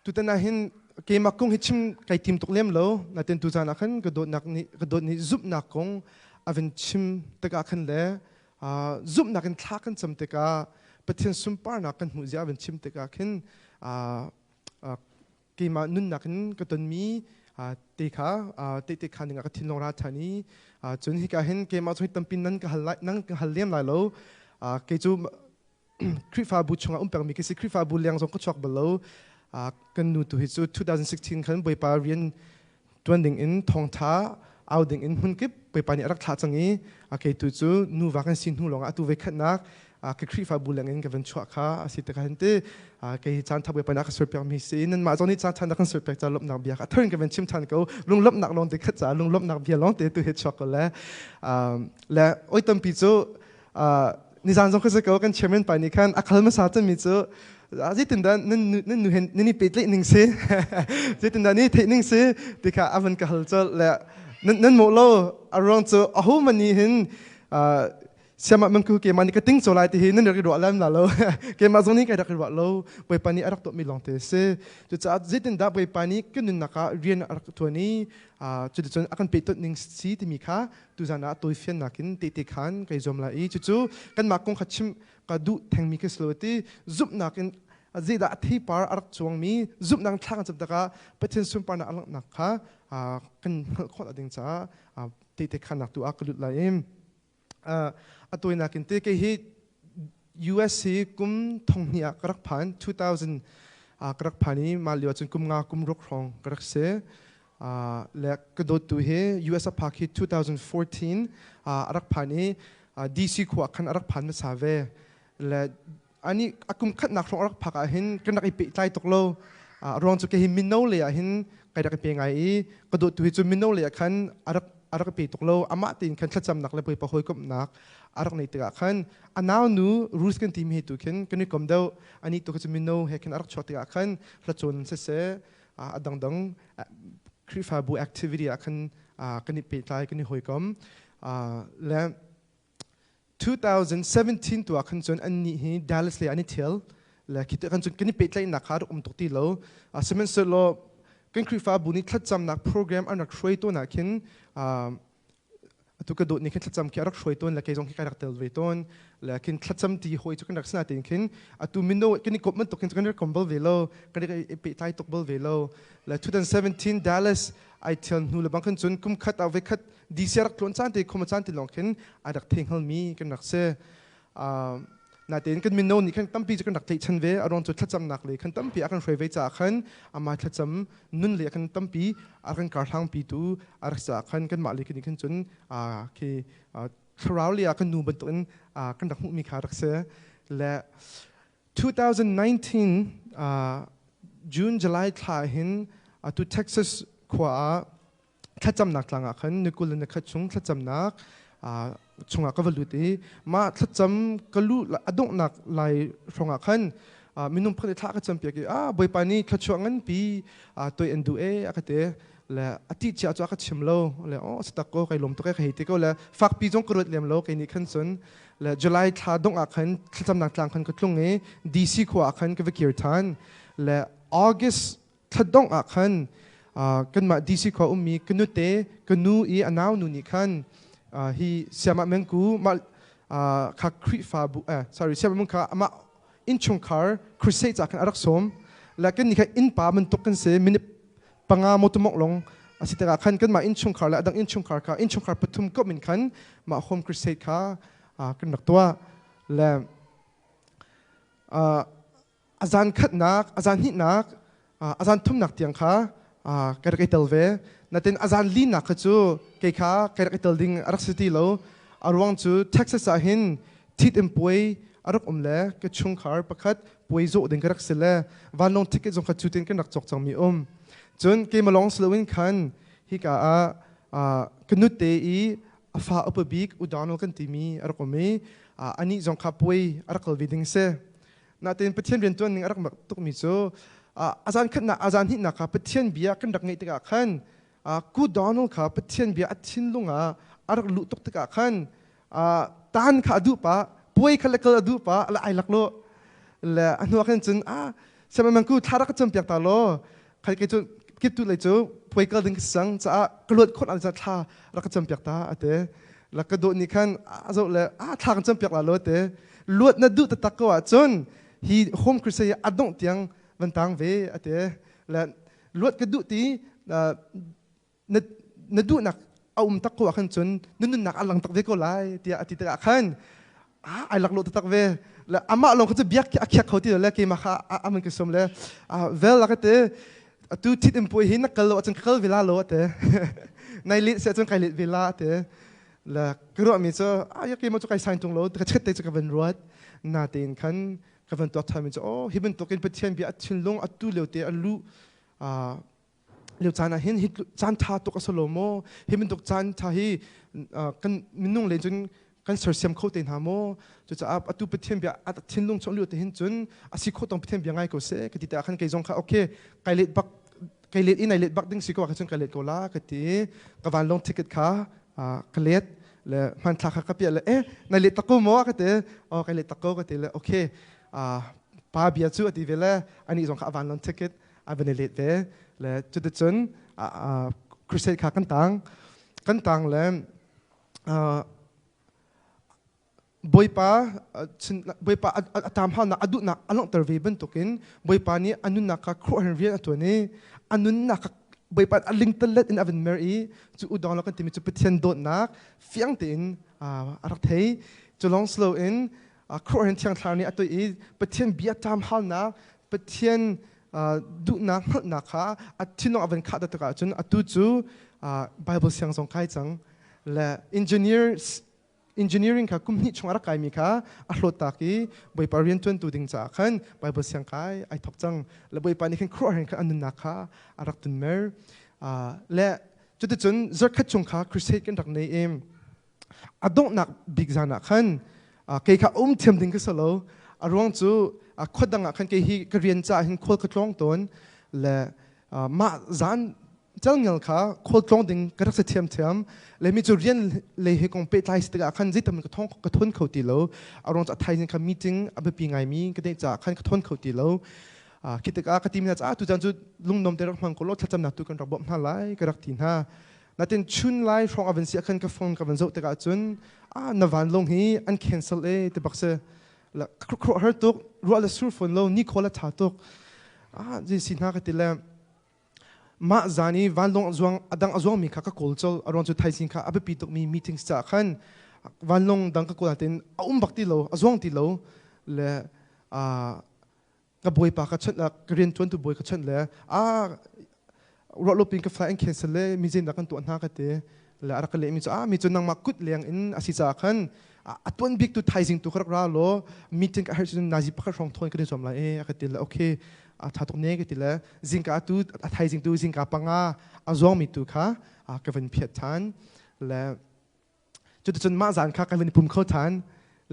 tutan ah hin keimah kong hi chim kai tim tuk lem lo. Natin tuzan ah khan ka dawtnak nih ka dawt nih zumhnak kong a van chim tikah khan le zumhnak in thla kan cam tikah Pathian sunparnak kan hmuh zia a van chim tikah khin keimah nunnak in ka tonmi te kha tehte khan dingah ka thinlung ra ṭhan i cun hika hin keimah cu hi tampi nan ka hal lai nan ka hal lem lai lo. Kei cu Khrihfabu chungah um pengmi ka si. Khrihfabu leng zong ka chuak bal lo. Kan nu tu hi cu 2016 khan Bawipa rian tuan ding in thawngtha au ding in hmunkip Bawipa nih a rak thlah cang i kei tu cu nuva kan si hnu lawngah atu voikhatnak ka Khrihfabu leng in ka van chuah kha a si tikah hin ti kei hi caan tha Bawipa nih a ka surpiak mi si. Nanmah zong nih caan tha na kan surpiak ca lawmhnak bia kha thar in ka van chim than ko. Lunglawmhnak lawng te khat ca lunglawmhnak bia lawng te tu hi chuak ko le le oi tampi cu nizan zong ka ko kan chairman pa nih khan a khal hmasa cemmi cu zeitindah nan nan nu hen nan i pehtlaih ning si, zeitindah ni theih ning si ti kha a van ka hal colh le nan nan mawh lo. A ruang cu aho man nih hin siamah mangku keimah nih ka ting co lai ti hi nan rak i ruah lem la lo. Keimah zong nih kai rak i ruah lo. Bawipa nih a rak tuahmi lawng te si. Cucaah zeitindah Bawipa nih kan nunnak ah rian a rak tuan i cuticun a kan pehtonh ning si timi kha tuzan ah tawifiannak in tehte khan kai zuam lai i cucu kanmah kong kha chim ka duh thengmi khi si lo ti zumhnak in zeidah a theipar a rak cuangmi zumhnak thla kan cam tikah Pathian sunparnak a langhnak kha kan hngalh khawh ding caah tehte khannak tu ah ka lut lai i a tawinak in te kei hi US hi kum 2000 ah ka rak phan, 2000 ka rak phan i mah lio ahcun kum nga kum ruk hrawng ka rak si. Le ka dawttu hi US a phak hi 2014 a rak phan i DC khua khan a rak phan hmasa ve. Le ani a kum khatnak hrawng a rak phak ah hin kan rak i pehtlai tuk lo. Ruang cu kei hi mino le ah hin kai rak i pe ngai i ka dawttu hi cu mino le ah khan a rak i pe tuk lo. Amah tein khan thlacamnak le Bawipa hawikomhnak a rak neih tikah khan a nau nu Ruth kan timi hi tu khin kan i kom deuh. Ani tu kha cu mino he khin a rak chuak tikah khan hlacawn siseh, a dangdang Khrihfabu activity ah khan kan i pehtlai, kan i hawikom. Le 2017 tu ah khan cun annih hi Dallas lei an i thial le khi kan cun kan i pehtlaihnak kha rak um tuk ti lo. Sihmanhsehlaw kan Khrihfabu nih thlacamnak program an rak hruai tawn ah khin atu ka dawt nih khin thlacam khi a rak hruai tawn le kei zong khi kai rak tel ve tawn le khin thlacam ti hawi cu kan rak sina tein khin atu mino kan i kop bantuk khin kan rak kom bal ve lo, kan i pehtlai tuk bal ve lo. Le 2017 Dallas ai thial hnu le bang khan cun kum khat ah voi khat DC rak tlawn caan te khom caan te lawng khin ai rak thei hngal mi kan rak si. Natein kan mino nih khan tampi cu kan rak tlaihchan ve. A ruang cu thlacamnak le khan tampi a kan hruai ve caah khan amah thlacam nun le khan tampi a kan karhlang pitu a rak caah khan kanmah le kan khan cun khi thlarau le ah kan nu bantukin kan rak hmuhmi kha rak si. Le 2019 June July thla hin atu Texas khua ah thlacamnak tlang ah khan ni 21 chung thlacamnak chungah ka va lut i mah thlacam ka lu a donghnak lai hrawng ah khan minung pakhat i thla ka campiak i a Bawipa nih thluachuah nganpi toi an duh e a ka ti. Le a ti chia cu a ka chim lo le oh tak ko kai lawm tuk e ka hei ti ko. Le fakpi zong ka ruat lem lo kei nih khan. Cun le July thla dongh ah khan thlacamnak tlang khan ka tlung i DC khua ah khan ka va kir than. Le August thla dongh ah khan kanmah DC khua ummi ka nute, ka nu i a nau nu nih khan hi siamah mengku mah kha Khrihfabu eh sorry siamah meng kha amah innchungkhar crusade ca khan a rak sawm. Le kan nih kha innpa bantuk kan si, minute 5 motomok long a si tikah khan kanmah innchungkhar le adang innchungkhar kha innchungkhar pathum komh in khan mah home crusade kha kan rak tuah. Le a zan khatnak, a zan hnihnak, a zan thumnak tiang kha ka rak i tel ve. Natin a zan linak kha cu kei kha ka rak i tel ding a rak si ti lo. A ruang cu Texas ah hin thit in puai a rak um le ka chungkhar pakhat puai zawh ding ka rak si le vanlawng ticket zong kha cu tin kan rak cawk cangmi um. Cun keimah lawng si loin khan hika ah Ka nute i a fa upa bik U Donald kan timi a rak um i anih zong kha puai a rak kal ve ding si. Natin Pathian riantuan ning a rak mak tukmi cu a zan khatnak a zan hnihnak kha Pathian bia kan rak ngeih tikah khan Ku Donald kha Pathian bia a thinlung ah a rak luh tuk tikah khan tan kha a duh pah, puai kha le kal a duh pah, le ai lak lo le a hnu ah khan cun a siamang ku thla rak ka cam piak ta law khai kei cu kip tu lei cu puai kal ding ka sang caah ka luat khawt an thla rak ka cam piak ta ate la ka dawh ni khan a zoh le a thla kan cam piak la lo te luat na duh taktak ko ahcun hi home crusade a dongh tiang van tang ve ate le luat ka duh ti na na duhnak a um tak ko ah khan cun na nunnak a lang tak ve ko lai tiah a ti tikah khan ai lak lo taktak ve. Le amah lawng kha cu biak khi a khiak kho ti lo le keimah kha aman ka sum le vel la ka te atu thit in puai hi na kal lo ahcun ka kal ve la lo ate nai let se ahcun kai let ve la ate. Le ka ruah mi cu a ya keimah cu kai sain tung lo ka chet te cu ka van ruat. Na tein khan ka van tuak than mi cu oh hi bantukin Pathian bia a thinlung atu lio te a lu lio caan ah hin hi caan tha tuk a si lo maw? Hi bantuk caan tha hi kan minung len cun kan sersiam kho te hna maw? Cucaah atu Pathian bia a thinlung chung lio te hin cun a si kho tong Pathian bia ngai ko seh ka ti tikah khan kei zong kha okay kai let bak kai let in ai let bak ding si ko ah cun kai let ko la ka ti. Ka vanlawng ticket kha ka let le hmanthlak kha ka piah le eh nai let tak ko maw ka ti. Oh kai let tak ko ka ti le okay pa bia cu a ti ve le ani zong kha a vanlawng ticket a van i let ve. Le cuticun crusade kha kan tang. Kan tang le Bawipa Bawipa a tam haunak a duhnak a langhter ve bantukin Bawipa nih a nunnak kha khuaruahhar rian a tuan i a nunnak kha Bawipa a lingtalet in a van mer i cu udawng lo kan timi cu Pathian dawtnak fiang tein a rak thei. Cu lawng si loin khuaruahhar thiang thlarau nih a tuah i Pathian bia tam halnak Pathian duhnak hngalhnak kha a thinlung a van khah taktak ahcun atu cu Bible siang zong kai cang. Le engineering kha kum hnih chung a rak kaimi kha a hlawt tak i Bawipa rian ṭuantu ding caah khan Bible siang kai ai thawk cang. Le Bawipa nih khan khuaruahhar khan a nunnak kha a rak tunmer. Le cuticun zarkhat chung kha crusade kan rak nei i a donghnak bik zan ah khan kei kha um thiam ding ka si lo. A ruang cu khua dang ah khan kei hi ka rian caah hin khual ka tlawng tawn. Le mah zan calngel kha khual tlawng ding ka rak si thiamthiam. Le mi cu rian lei he kong pehtlai si tikah khan zeitam ka thong ka thon kho ti lo. A ruang cu a thaizing kha meeting a biapi ngaimi ka neih caah khan ka thon kho ti lo. Khi tikah ka ti mi hna caah tu caan cu lungnuam te rak hmang ko law thlacamnak tu kan rak bawmh hna lai ka rak ti hna. Natin chun lai hrawng a van si ah khan ka phone ka van zoh tikah cun na vanlawng hi an cancel e ti bak si. La har tuk ruah le sur phone lo ni khawl a tha tuk. Ji si hna ka ti le mah zan i vanlawng zuang adang a zuang mi kha ka kawl col. A ruang cu thaizing kha a biapi tuk mi meetings caah khan vanlawng dang ka kawl natin a um bak ti lo, a zuang ti lo. Le ka bawipa ka chawnh ka rian tuantu bawi ka chawnh le a ruah lo pin ka flight an cancel le mi zeidah kan tuah hna ka ti. Le a rak ka leh mi cu a mi cu nangmah kut leng in a si caah khan a tuan bik tu thaizing tu ka rak ra law meeting ka herh cun nazi pakhat hrawng thawn kan i zuam lai e a ka ti le okay a tha tuk ne ka ti le zingka tu a thaizing tu zingka panga a zuang mi tu kha ka van phiat than. Le cuticun mah zan kha kan van i pum kho than.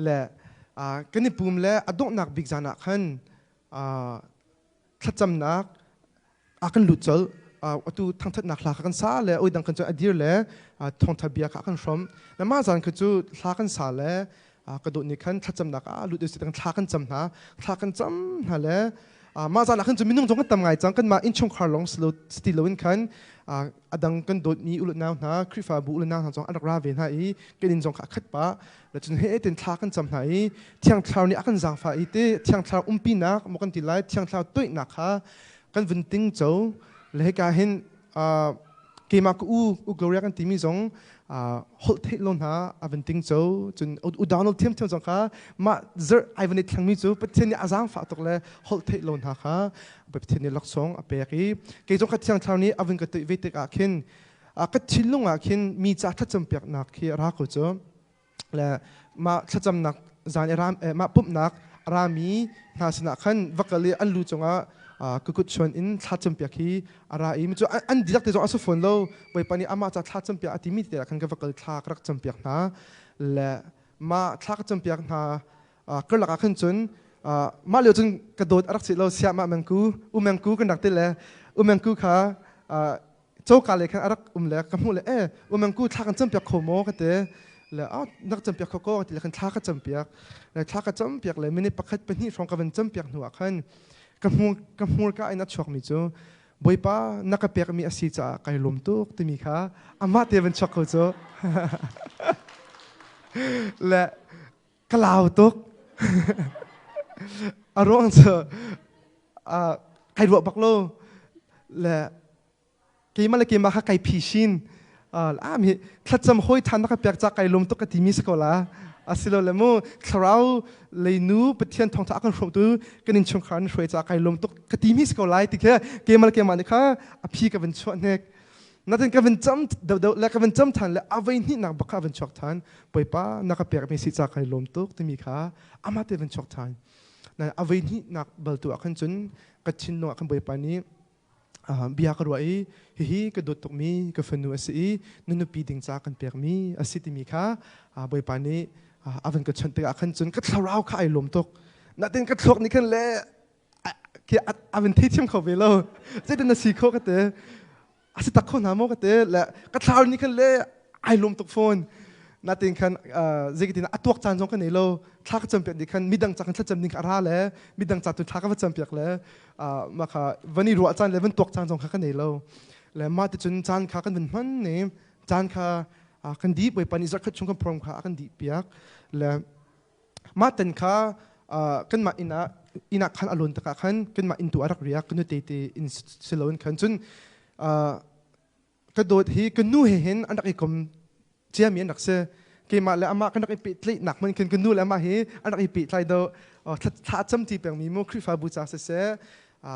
Le kan i pum le a donghnak bik zan ah khan thlacamnak a kan lut colh. Atu thangthatnak hla kha kan sa le oi dang kan cu a dir le thawngtha bia kha kan hrom. Le mah zan kha cu hla kan sa le ka dawt nih khan thlacamnak ah lut usi thla kan cam hna, thla kan cam hna le mah zan ah khan cu minung zong kan tam ngai cang. Kanmah innchungkhar lawng si lo in khan adang kan dawtmi ulenau hna, Khrihfabu ulenau hna zong an rak ra ve hna i kan inn zong kha a khat pah. Le cun he tin thla kan cam hna i Thiang Thlarau nih a kan zaangfah i te Thiang Thlarau umpinak maw kan ti lai, Thiang Thlarau toihnak kha kan vun ting co. Le hika hin keimah ka u u Gloria kan timi zong holh theih lo hna a van ting co. Cun u Donald thiam thiam zong kha mah zarh ai van i thlangmi cu Pathian nih a zaangfah tuk le holh theih lo hna kha Pathian nih laksawng a pek i kei zong kha Thiang Thlarau nih a vun ka toih ve tikah khin ka thinlung ah khin mi ca thlacam piaknak khi a ra ko cu. Le mah thlacamnak zan i ram mah pumhnak A rami hna sinah khan va kal i an lu cungah ka kut chuan in thla campiak hi a ra i cu an dihlak te zong a si fawn lo. Bawipa nih amah ca thla campiak a timi te ah khan ka va kal, thla ka rak campiak hna le mah thla ka campiak hna karlak ah khan cun mah lio cun ka dawt a rak si lo siah mah mengku u mengku kan rak ti le u mengku kha coka le khan a rak um le ka hmuh le e u mengku, thla kan campiak kho maw ka ti le, a nak campiak kho ko ti le khan thla ka campiak le thla ka campiak le minute pakhat pahnih hrawng ka van campiak hnu ah khan ka hmu ka hmurka in a chuakmi cu "Bawipa, na ka pekmi a si caah kai lawm tuk" timi kha amah te van chuak ko cu le ka lau tuk. A ruang cu kai ruah bak lo le keimah le keimah kha kai phi am hi thlacam hoi than na ka pek ca kai lawm tuk ka timi si ko la, asilo le mu thlarau leinu Pathian thawngtha kan hrawmtu kan in chungkhar na hruai ca kai lawm tuk ka timi si ko lai ti khe keimah le keimah nih kha a phi ka van chuah hnek. Natin ka van cam deuh le ka van cam than le a voi hnih nak bak kha van chuak than, "Bawipa, na ka pek mi si ca kai lawm tuk" timi kha amah te van chuak than. Na a voi hnih nak bal tu ah khan cun ka thinlung ah khan Bawipa nih bia ka ruah i, hihi ka dawt tukmi ka fanu a si i na nupi ding ca kan pekmi a si timi kha Bawipa nih a van ka chawnh tikah khan cun ka thlarau kha ai lawm tuk. Natin ka thluak nih khan le khi a van theithiam kho ve lo, zeitin na si kho ka te, a si tak kho hna maw ka te le ka thlarau nih khan le ai lawm tuk fawn. Natin khan zeitin a tuak caan zong ka nei lo. Thla ka campiak nih khan midang ca kan thlacam ding kha a ra le midang ca tu thla ka va campiak le mah kha van i ruah caan le van tuak caan zong kha ka nei lo le mah ti cun caan kha kan van hman ne, caan kha kan dih. Bawipa nih zarhkhat chung kan program kha a kan dih piak le mah ten kha kanmah inn ah inn ah khan a lawn takah khan kanmah inn tu a rak riak, ka nute te inn si loin khan. Cun ka dawt hi ka nu he hin an rak i kom ciami an rak si. Keimah le amah kan rak i pehtlaihnak hmanh khin ka nu le amah hi an rak i pehtlai do, thla cam ti pengmi mu Khrihfabu ca siseh,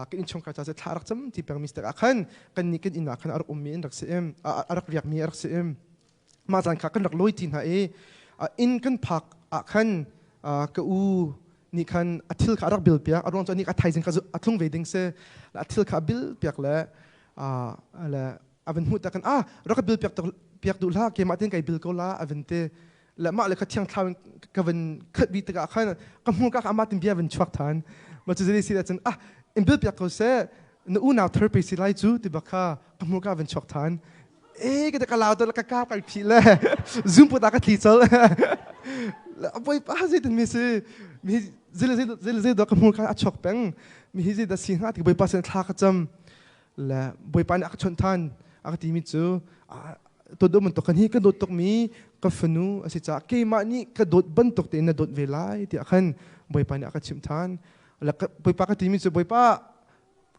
kan innchungkhar ca siseh, thla rak cam ti pengmi si tikah khan kan nih kan inn ah khan a rak ummi an rak si im, a rak riakmi a rak si im. Mah zan kha kan rak lawi ti hna i inn kan phak ah khan ka u nih khan a thil kha a rak bil piak. A ruang cu nih a thaizing kha a tlung ve ding si. A thil kha a bil piak le le a van hmuh tak kan, "Ah, rak ka bil piak piak duh hlah, keimah tin kai bil ko la," a van ti le mah le kha thiang thlau ka van khat bi tikah khan ka hmu ka amah tin bia van chuak than ma. Cu zeli si cun, "Ah, in bil piak ko seh, na unau thar pe si lai cu," ti bak kha ka hmu ka van chuak than e. Ka ka lau ka ka kai phi le zoom put ka thli chal boi pa zeitin mi si mi zil zil zil zil do ka hmu ka a chuak peng mi hi zei da si hnga ti Bawipa sin thla ka cam le Bawipa nih a ka chawnh than. A ka timi cu, "To dawt bantuk kan hi ka dawt tukmi ka fanu a si caah keimah nih ka dawt bantuk tein na dawt ve lai," tiah khan Bawipa nih a ka chimh than le Bawipa ka timi cu, "Bawipa,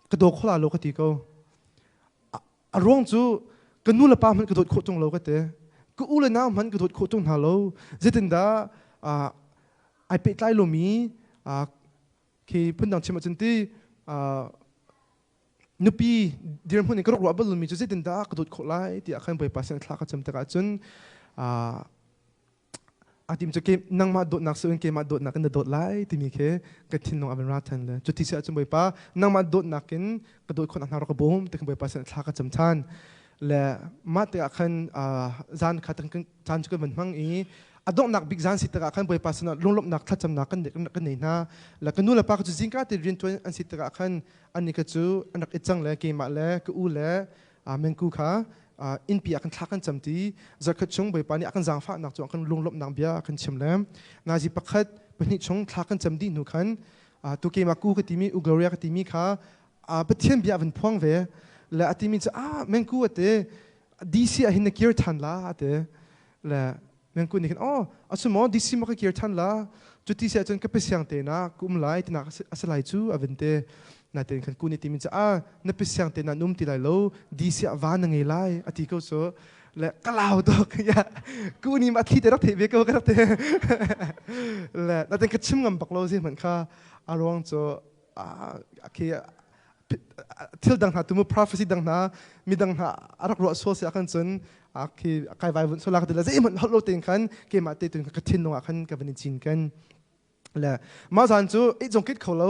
ka daw kho la lo," ka ti ko. A ruang cu ka nu le pa hmanh ka dawt khawh tung lo ka ti, ka u le nau hmanh ka dawt khawh tung hna lo, zeitindah ai pehtlai lomi khi phundang chim ahcun ti nupi dirhmun in ka rak ruah bal lomi cu zeitindah ka dawt khawh lai tiah khan Bawipa sin thla ka cam tikah cun a tim cu, "Nangmah dawtnak si in keimah dawtnak in na dawt lai," timi khi ka thinlung a van ra than le cu ti si ahcun, "Bawipa, nangmah dawtnak in ka dawt khawh nak hna rak ka bawm," ti khan Bawipa sin thla ka cam than le mah tikah khan zan kha caan cu kan van hmang i a donghnak bik zan si tikah khan Bawipa sinah lunglawmhnak thlacamnak kan nei hna le ka nu le pa cu zingka te rian ṭuan an si tikah khan annih ka cu an rak i cang le keimah le ka u le mengku kha innpi ah kan thla kan cam ti. Zarkhat chung Bawipa nih a kan zaangfahnak cu kan lunglawmhnak bia kan chim le nazi pakhat pahnih chung thla kan cam dih hnu khan tu keimah ku ka timi u Gloria ka timi kha Pathian bia van phuang ve le a timi cu, "Ah, mengku," ate, "DC ah hin na kir than la," ate le mengku nih khan, "Oh, asu maw, DC ma ka kir than la? Cu ti si ahcun ka pesiang te na ka um lai tinak a si lai cu," a van te. Natin khan ku nih timi cu, "Ah, na pesiang te na um ti lai lo, DC ah va na ngei lai," a ti ko cu le ka lau tuk ya. Ku ni ma thli te rak thei ve ko ka rak te le natin ka chim ngam bak lo zi hmanh kha. A ruang cu khi thil dang hna tumu prophecy dang hna midang hna a rak ruah sual si ahkhan cun khi kai vai vun solak ti le zeihmanh holh lo tein khan keimah te tun ka thinlung ah khan ka van i cin kan. Le mah zan cu ih zong kit kho lo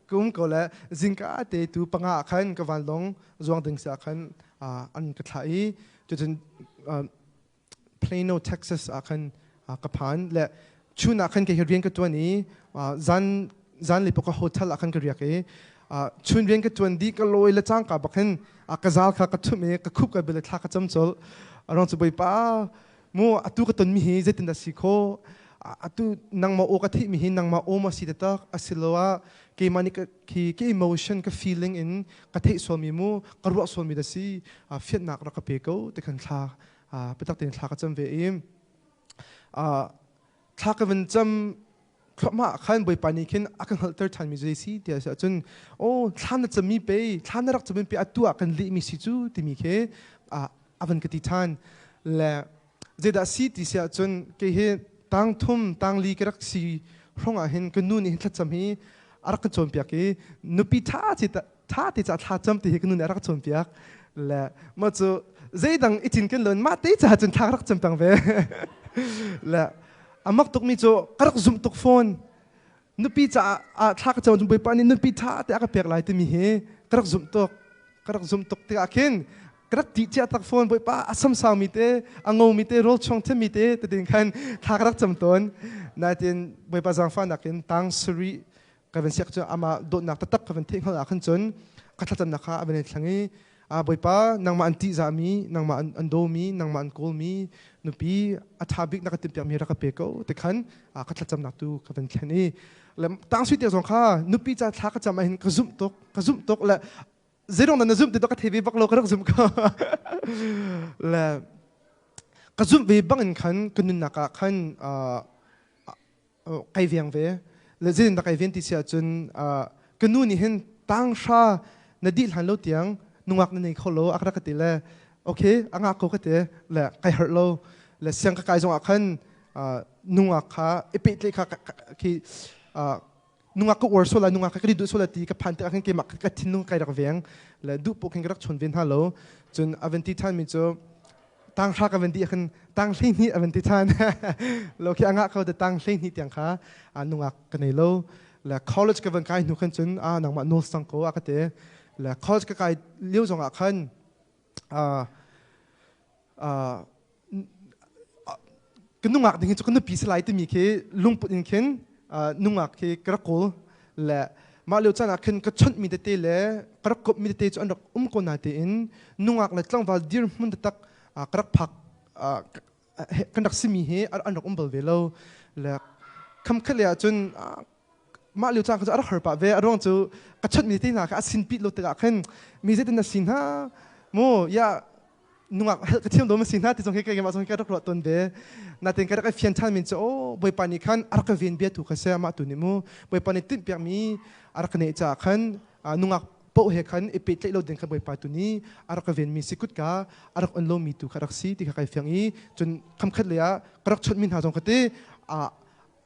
kum ko le zingka te tu panga ah khan ka vanlawng zuang ding si ah khan an ka thlah i cucun Plano, Texas ah khan ka phan le chun ah khan kei rian ka tuan i zan zan le ka hotel ah khan ka riak i chun rian ka tuan di ka lawi le cangka bak hin ka zal kha ka thum i ka khup ka bil thla ka cam col arong cu bawipa mu atu ka ton mi hi zeitin dah si kho atu nangmah aw ka theih mi hi nangmah aw ma si taktak asiloah keimah nih khi ka emotion ka feeling in ka theih sual mi mu ka ruah sual mi da si fiannak rak ka pe ko ti khan thla biatak tein thla ka cam ve i thla ka van cam thluahmah khan Bawipa nih khin a ka hngalhter ṭhanmi zei si ti a si ahcun aw thla na cammi pe thla na rak cammi pe atu ah kan lehmi si cu timi khi a van ka ti ṭhan le zeidah si ti si ahcun kei hi tang thum tang li ka rak si hrawng ah hin ka nu nih hin thlacam hi a rak kan cawnpiak i nupi ṭha ci ṭha te ca thla cam ti hi ka nu nih a rak cawnpiak le mah cu zeidang i cinken loin mah te ca cun thla ka rak cam peng ve le a mak tukmi cu ka rak zumh tuk fawn nupi caah ah thla ka cam cun Bawipa nih nupi ṭha te a ka pek lai timi hi ka rak zumh tuk ka rak zumh tuk tikah khin ka rak tih cia tak fawn Bawipa a samsau mi te a ngo mi te rawl chuang thiam mi te tetin khan thla ka rak cam tawn nain Bawipa zaangfahnak in tang sarih ka van siak cu amah dawtnak taktak ka van theih hngalh ah khan cun ka thlacamnak kha a van i thleng i a Bawipa nangmah an tihzahmi nangmah an dawmi nangmah an kawlmi nupi a ṭha bik na ka timhpiakmi rak ka pe ko ti khan ka thlacamnak tu ka van thlen i le tang sui te zong kha nupi ca thla ka cam ah hin ka zumh tuk ka zumh tuk le zeirong na zumh ti to ka thei ve bak lo ka rak zumh ko le ka zumh ve bangin khan ka nunnak ah khan kai veng ve le zeitin dah kai ven ti si ahcun ka nu nih hin tang hra na dih hlan lo tiang nungak na nei kho lo a rak ka ti le okay a ngak ko ka ti le kai harh lo le siang ka kai zong ah khan nungak kha i pehtlaih kha khi nungak ka uar sual nungak ka duh sual ti ka phan tikah khin keimah ka thinlung kai rak veng le duh poh khin ka rak chawn ve hna lo cun a van ti than mi cu tang hra ka van ti khin tang 12 a van ti than lo khi anga kho te tang 12 tiang kha nungak ka nei lo le college ka van kai hnu khan cun a nangmah nawl sang ko a ka te le college ka kai lio zong ah khan ka nungak ding hi cu ka nupi si lai timi khi lungput in khin nungak khi ka rak kawl le mah lio caan ah khin ka chonhmi tete le ka rak kawpmi tete cu an rak um ko na tein nungak le tlangval dirhmun taktak ka rak phak kan rak simi hi an rak um bal ve lo le khamkhat le ahcun mah lio caan kha cu a rak har pah ve a ruang cu ka chonhmi te hna kha a sin pit lo tikah khin mi zeitin na si hna mu ya nungak helh ka thiam dawm si hna ti zong hi keimah zong hi ka rak ruah tawn ve natin ka rak i fian ṭhan min cu oh Bawipa nih khan a rak ka ven bia tu kha si amah tu nih mu Bawipa nih tinhpiak mi a rak ka neih caah khan nungak poh he khan i pehtlaih lo ding kha Bawipa tu nih a rak ka ven mi si kutka a rak on lomi tu kha rak si ti kha kai fiang i cun khamkhat lei ah ka rak chawnh mi hna zong kha ti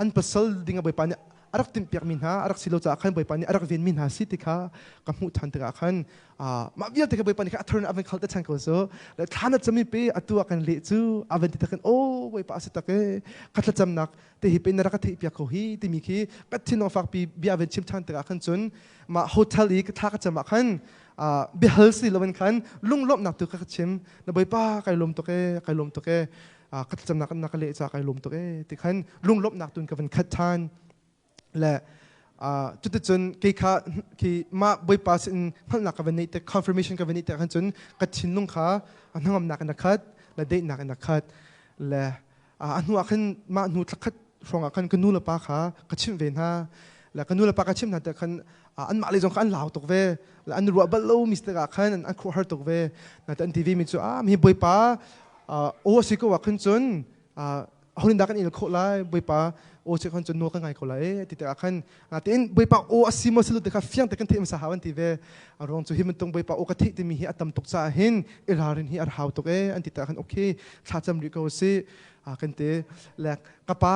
an pasal ding ah Bawipa nih a rak timhpiakmi hna a rak si lo caah khan Bawipa nih a rak venmi hna si ti kha ka hmuh ṭhan tikah khan mah vialte kha Bawipa nih kha a thar in a van khal te ṭhan ko cu le thla na cami pe atu ah kan leh cu a van ti takin o Bawipa a si tak e ka thlacamnak te hi pe na rak ka theih piak ko hi timi khi ka thinlung fakpi bia van chim ṭhan tikah khan cun mah hotel i ka thla ka cam ah khan biahal si loin khan lunglawmhnak tu kha ka chim na Bawipa kai lawm tuk e kai lawm tuk e ka thlacamnak na ka leh ca kai lawm tuk e ti khan lunglawmhnak tun ka van khat ṭhan le cuticun kei kha khi mah Bawipa sin hngalhnak ka van neih tik confirmation ka van neih tik khan cun ka thinlung kha hnangamnak in a khat le daihnak in a khat le a hnu ah khan mah hnu thlakhat hrawng ah khan ka nu le pa kha ka chimh ve hna le ka nu le pa ka chimh hna tik khan anmah lei zong kha an lau tuk ve le an ruah bal lo mi tikah khan an khuahar tuk ve na an ti ve mi cu ah mi Bawipa aw a si ko ah khan cun ahonin dah kan il khawh lai Bawipa aw si khan cun nawl kan ngai ko lai e ti tikah khan tein Bawipa aw a si maw si lo ti kha fiang te kan theih hmasa hau an ti ve a ruang cu hi bantuk Bawipa aw ka theih timi hi a tam tuk caah hin i ralrin hi a hau tuk e an ti tikah khan okay thlacam rih ko si kan ti le ka pa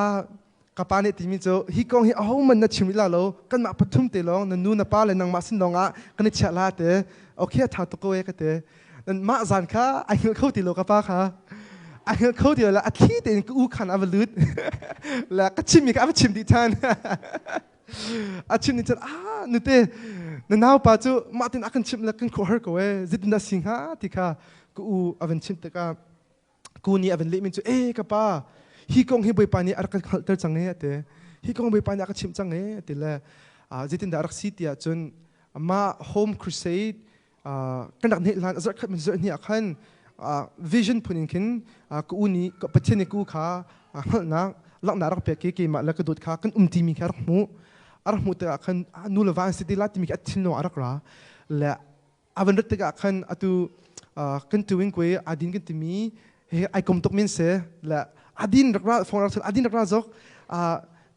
ka pa nih timi cu hi kong hi ahohmanh na chim rih la lo kanmah pathum te lawng na nu na pa le nangmah sin lawng ah kan i chiah la te okay a tha tuk ko e ka te mah zan kha ai hngilh kho ti lo ka pa kha. A hngilh kho ti lo le a thli tein ka u khan a va lut. Le ka chimmi kha a va chim dih ṭhan. A chim nih cun, ah, nute, na naupa cu mah tin a kan chimh le kan khuahar ko ee, zeitin dah si hnga ti kha ka u a van chimh tikah ku nih a van lehmi cu, e ka pa, hi kong hi Bawipa nih a rak kan hngalhter cang ee, a ti. Hi kong Bawipa nih a ka chimh cang ee, a ti le zeitin dah a rak si ti ahcun mah Home Crusade kan rak hneih hlan zarh khat zarh hnih ah khan vision phun in khin ka u nih Pathian nih ka u kha hngalhnak langhnak rak pek i keimah le ka dawt kha kan um timi kha rak hmuh. A rak hmuh tikah khan nu le va an si ti la timi khi a thinlung a rak ra le a van rat tikah khan atu kan tuin kue adin kan timi he ai kom tuk min se le adin rak ra phong rak adin rak ra zok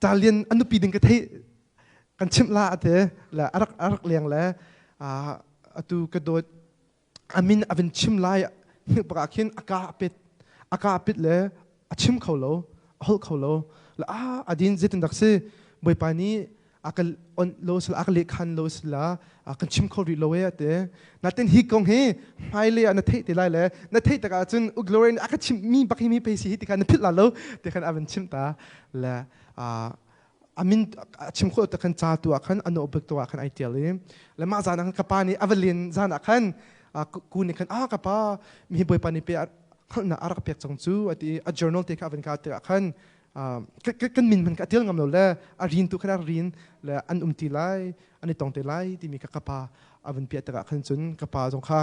talian an nupi ding ka thei kan chimh la ate le arak arak leng le atu ka dawt amin avin chim lai hnik bak ah khin aka apit aka apit le a chim kho lo, a holh kho lo le a adin zeitin dak si Bawipa nih a ka on lo sila a ka lehkhan lo sila a kan chim kho rih lo e ate. Natin hi kong hi hmailei ah na theih te lai le na theih tak ahcun u Glory nih a ka chimh mi bak hi mi pei si hi ti kha na philh la lo ti khan a van chimh ta le amin a chim khawh tak khan ca tu ah khan a notebook tu ah khan ai tial i le mah zan ah khan ka pa nih a va len zan ah khan ku nih khan a ka pa mi Bawipa nih pe hngalhnak a rak pek cang cu a ti. A journal te kha a van ka tikah khan kan min hman ka tial ngam lo le a rin tu khan a rin le an um ti lai, an i tong te lai timi kha ka pa a van piah tikah khan cun ka pa zong kha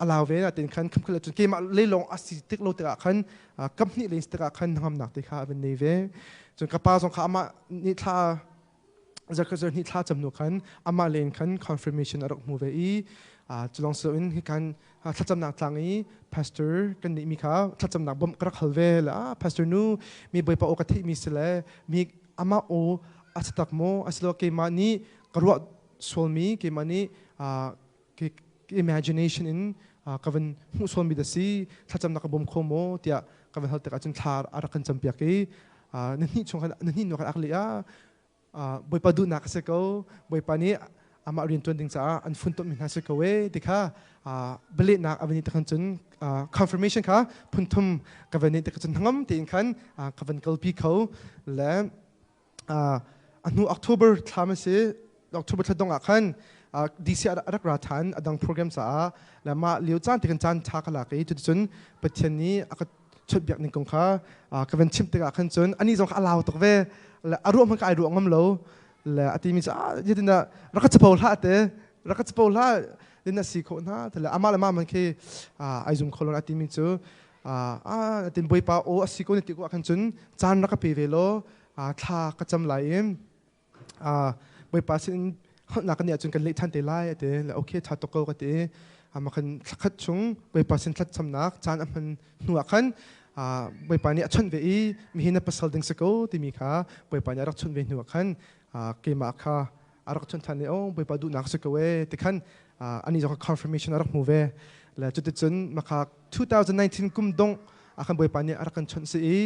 a lau ve. Na tin khan kham khala cun keimah leilong a si tik lo tikah khan kam hnih len tikah khan ngamnak te kha a van nei ve. Cun ka pa zong kha amah nih thla zarkhat zarhnih thla cam hnu khan amah len khan confirmation a rak hmu ve i culong so in hi kan thlacamnak tlang i pastor kan nih mi kha thlacamnak bawmh ka rak hal ve le pastor nu, mi Bawipa aw ka theih mi si le mi amah aw a si tak maw, asilo keimah nih ka ruah sualmi, keimah nih imagination in ka van hmuh sualmi da si, thlacamnak ka bawm kho maw tiah ka van hal tikah cun thla a rak kan campiak i na hnih chung khan na hnih nu khan ak leh ah Bawipa duhnak a si ko, Bawipa nih amah rian tuan ding caah an funtommi hna si ko e ti kha bialehnak a van i tikhan cun confirmation kha phunthum ka van i tikhan cun hnangam tein khan ka van kalpi kho le a hnu October thla ma si, October thla dong ah khan DC a rak ra than a dang program caah le mah lio caan te kan caan tha ka lak i cuticun Pathian nih a ka chawnh ning kong kha ka van chimh tikah khan cun ani zong kha a lau tuk ve le a ruah hmanh ka ai ruah ngam lo le a timi cu zeitin dah rak ka capo hlah te, rak ka capo hlah din a si khawh hna te le amah le mah man khi ai zum kho lo. A timi cu a tin Bawipa aw a si ko ni ti ko ah khan cun caan rak ka pe ve law thla ka cam lai i Bawipa sin hngalhnak kan nih ahcun kan leh ṭhan te lai a ti le okay, ṭha tuk ko ka ti. Mah khan thlakhat chung Bawipa sin thlacamnak caan a hman hnu ah khan Bawipa nih a chawnh ve i mihin na pasal ding si ko timi kha Bawipa nih a rak chawnh ve hnu ah khan keimah kha a rak chawnh ṭhan i oh, Bawipa duhnak si ko ee ti khan ani zong confirmation a rak hmu ve le cuticun makha 2019 kum dongh ah khan Bawipa nih a rak kan chawnh si i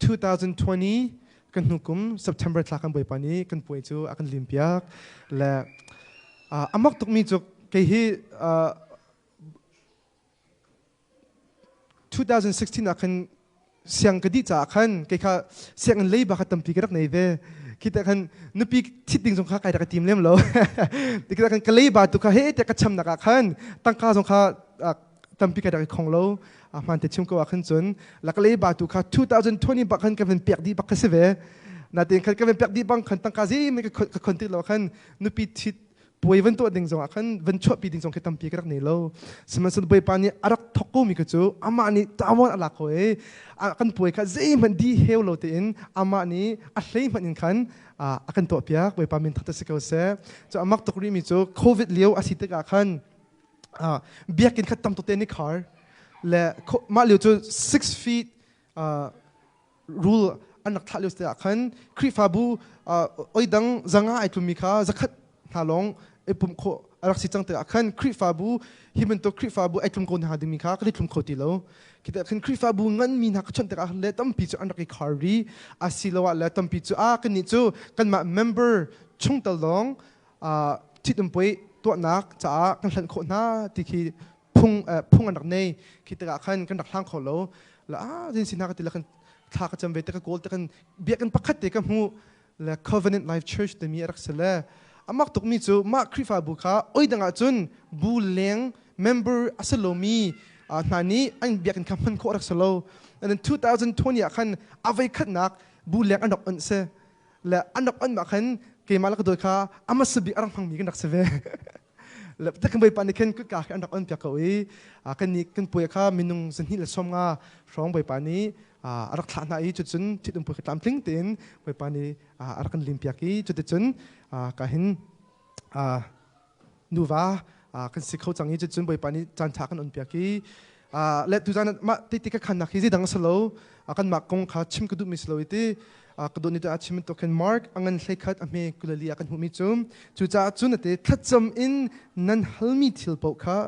2020 kan hnu kum September thla kan Bawipa nih kan puai cu a kan limpiak le amak tukmi cu kei hi 2016 ah khan siang ka dih caah khan kei kha sianginn leiba kha tampi ka rak nei ve. Khi te khan nupi thit ding zong kha kai rak i tim lem lo. Tikah khan ka leiba tu kha he te ka chamnak ah khan tangka zong kha tampi ka rak i khong lo. Hmaan te chim ko ah khan cun lakalei ba tu kha 2020 bak khan ka van pek dih bak ka si ve. Natin khan ka van pek dih bang khan tangka zi ka khon ti lo khan nupi thit puai van tuah ding zong ah khan van chuahpi ding zong khi tampi ka rak nei lo. Sihmanhsehlaw Bawipa nih a rak thok ko mi ka cu amah nih tawon a lak ko i kan puai kha zeihmanh di heu lo tein amah nih a hlei hmanh in khan a kan tuah piak. Bawipa min thangṭhat si ko seh. Cu amak tuk rih mi cu COVID lio a si tikah khan biakinn kha tam tuk te ni khar le mah lio cu 6 feet rule an rak thlah lio te ah khan Khrihfabu oi dang zanga ai tlummi kha zakhat hna lawng i pumh khawh a rak si cang tikah khan Khrihfabu hi bantuk Khrihfabu ai tlum ko hna dingmi kha kan i tlum kho ti lo. Khi khan Khrihfabu nganmi hna ka chawnh tikah le tampi cu an rak i khar ri asiloah le tampi cu a kannih cu kanmah member chungtel lawng ṭhitum puai tuahnak caah kan hlanh khawh hna ti khi. phung phung an rak nei khi tikah khan kan rak hlang kho lo la a zin sin hna ka ti la kan thla ka cam ve te ka kawl te kan biakinn pakhat te ka hmu le Covenant Life Church timi a rak si le amak tukmi cu mah Khrihfabu kha oi dang ah cun bu leng member a si lomi hna nih an biakinn kha hman khawh a rak si lo. And then 2020 ah khan a voi khatnak bu leng an rak on si le an rak on mah khan keimah le ka dawt kha ama sabi a rak hmangmi kan rak si ve. Le kan bawipa nih khin kutka khi an rak on piak ko i kan nih kan puai kha minung zahnih le 50 hrawng bawipa nih a rak thlah hna i cucun ṭhitum puai kha tlamtling tein bawipa nih a rak kan lim piak i cuticun ka hin nuva kan si kho cang i cucun bawipa nih caan ṭha kan on piak i le tuzan mah ti ti ka khannak hi zeidang a si lo kanmah kong kha chim ka duhmi si lo i ti ka dawt ni a chim bantuk khin Mark a ngan 11 a hme 24 ah kan hmuhmi cu cucaah cun ate thlacam in nan halmi thil paoh kha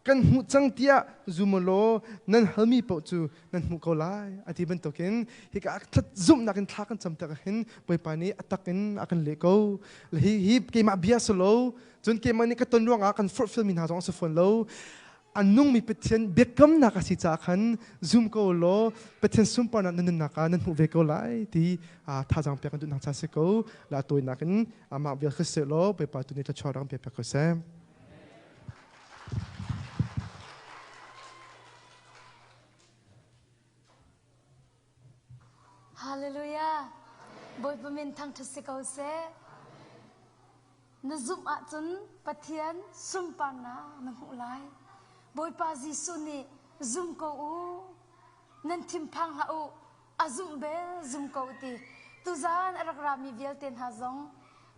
kan hmuh cang tiah zum law nan halmi paoh cu nan hmuh ko lai a ti bantukin hika zumhnak in thla kan cam tak hin Bawipa nih a tak in a kan leh ko hi hi keimah bia si lo cun keimah nih ka ton ruangah kan forhfialmi hna zong a si fawn lo A nungmi Pathian biakamnak a si caah khan zum ko law Pathian sunparnak na nunnak ah nan hmuh ve ko lai ti thazaang pek an duhnak ca si ko. La tawinak in amah vial kha seh law Bawipa tu nih thluachuah rak pek ko seh. Hallelujah. Bawipa min thangṭhat si ko seh. Na zumh ahcun Pathian sunparnak na hmuh lai. Bawipa Jesuh nih zum ko u, nan thinphang hlah u, a zumh bel zum ko u ti. Tuzaan a rak rami vialte hna zong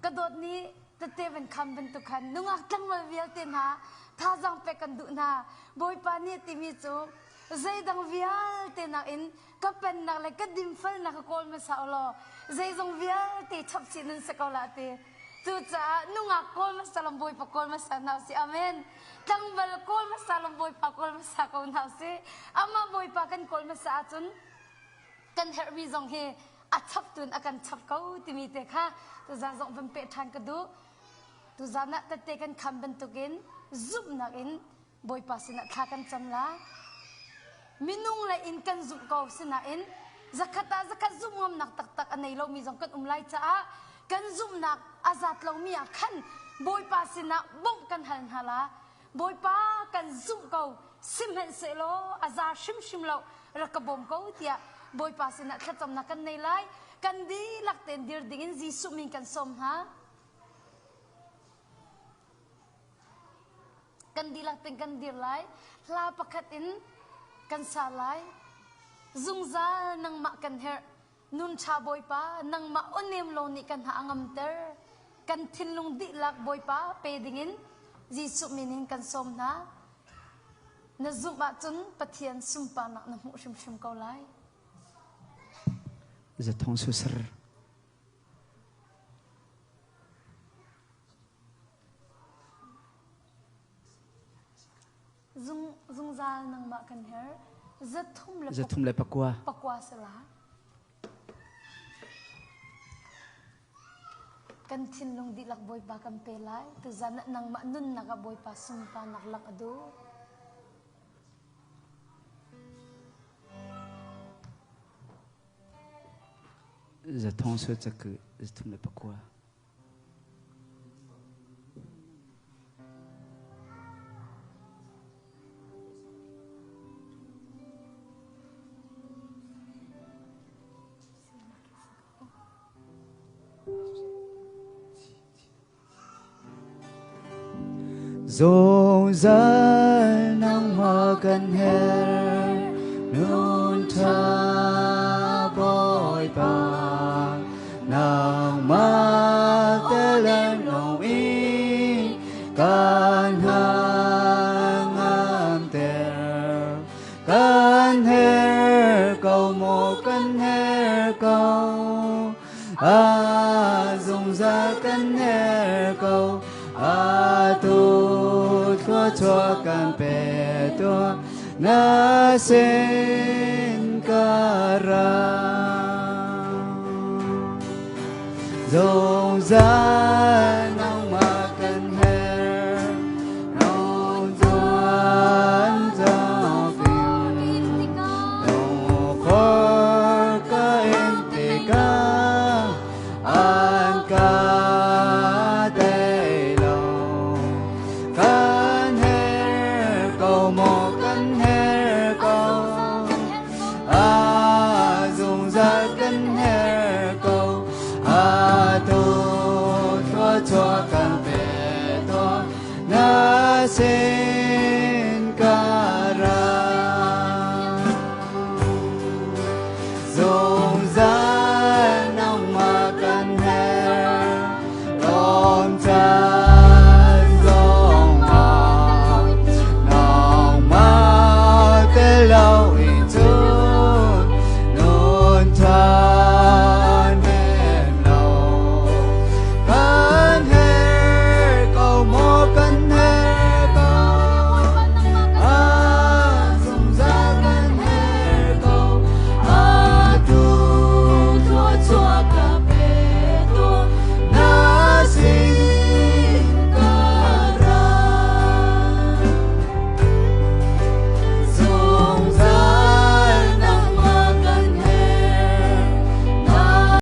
ka dawt nih tette van kham bantuk khan nungak tlangval vialte hna thazaang pek kan duh hna. Bawipa nih timi cu zeidang vialte nakin ka pennak le ka dinfelnak ka kawl hmasa u law zeizong vialte chap chih nan si ko la ti. Cucaah nungak kawl hmasa lam Bawipa kawl hmasa hna usih. Amen. Tlangval kawl hmasa lam Bawipa kawl hmasa ko hna usih. Amah Bawipa kan kawl hmasa ahcun kan herhmi zong hi a chap tun a kan chap ko timi te kha tuzaan zong van peh ṭhan ka duh. Tuzaan ah tette kan kham bantukin zumhnak in Bawipa sinah thla kan cam la. Minung le in kan zumh ko sinain zakhat ah zakhat zumh ngamnak taktak a nei lomi zong kan um lai caah kan zumhnak a zat lomi ah khan Bawipa sinah bawmh kan hal hna la. Bawipa kan zumh ko sihmanhsehlaw a za hrimhrim lo rak ka bawm ko tiah Bawipa sinah thlacamnak kan nei lai. Kan dihlak tein dir dingin Jesuh min kan sawm hna. Kan dihlak ten kan dir lai. Hla pakhat in kan sa lai. Zungzal nangmah kan herh. Nun ṭha Bawipa, nangmah awnem lo nih kan hna a ngamter. Kan thinlung dihlak Bawipa pe dingin Jesuh min in kan sawm hna. Na zumh ahcun Pathian sunparnak na hmuh hrimhrim ko lai. Zathong susar. Zungzal nangmah kan herh. Zathum le 309. Pakua sala. Kan thinlung dihlak Bawipa kan pe lai. Tuzan ah nangmah nunnak ah Bawipa sunparnak lak a duh. Zathong su cak 309. Zungzal nangmah kan herh nun ṭha Bawipa nangmah telen lawng in kan hangamter kan herh ko maw kan herh ko A zungzal kan her ko atu thluachuah kan pe tuah na sin ka ra zungzal nangmah kan her nung tuah. sin.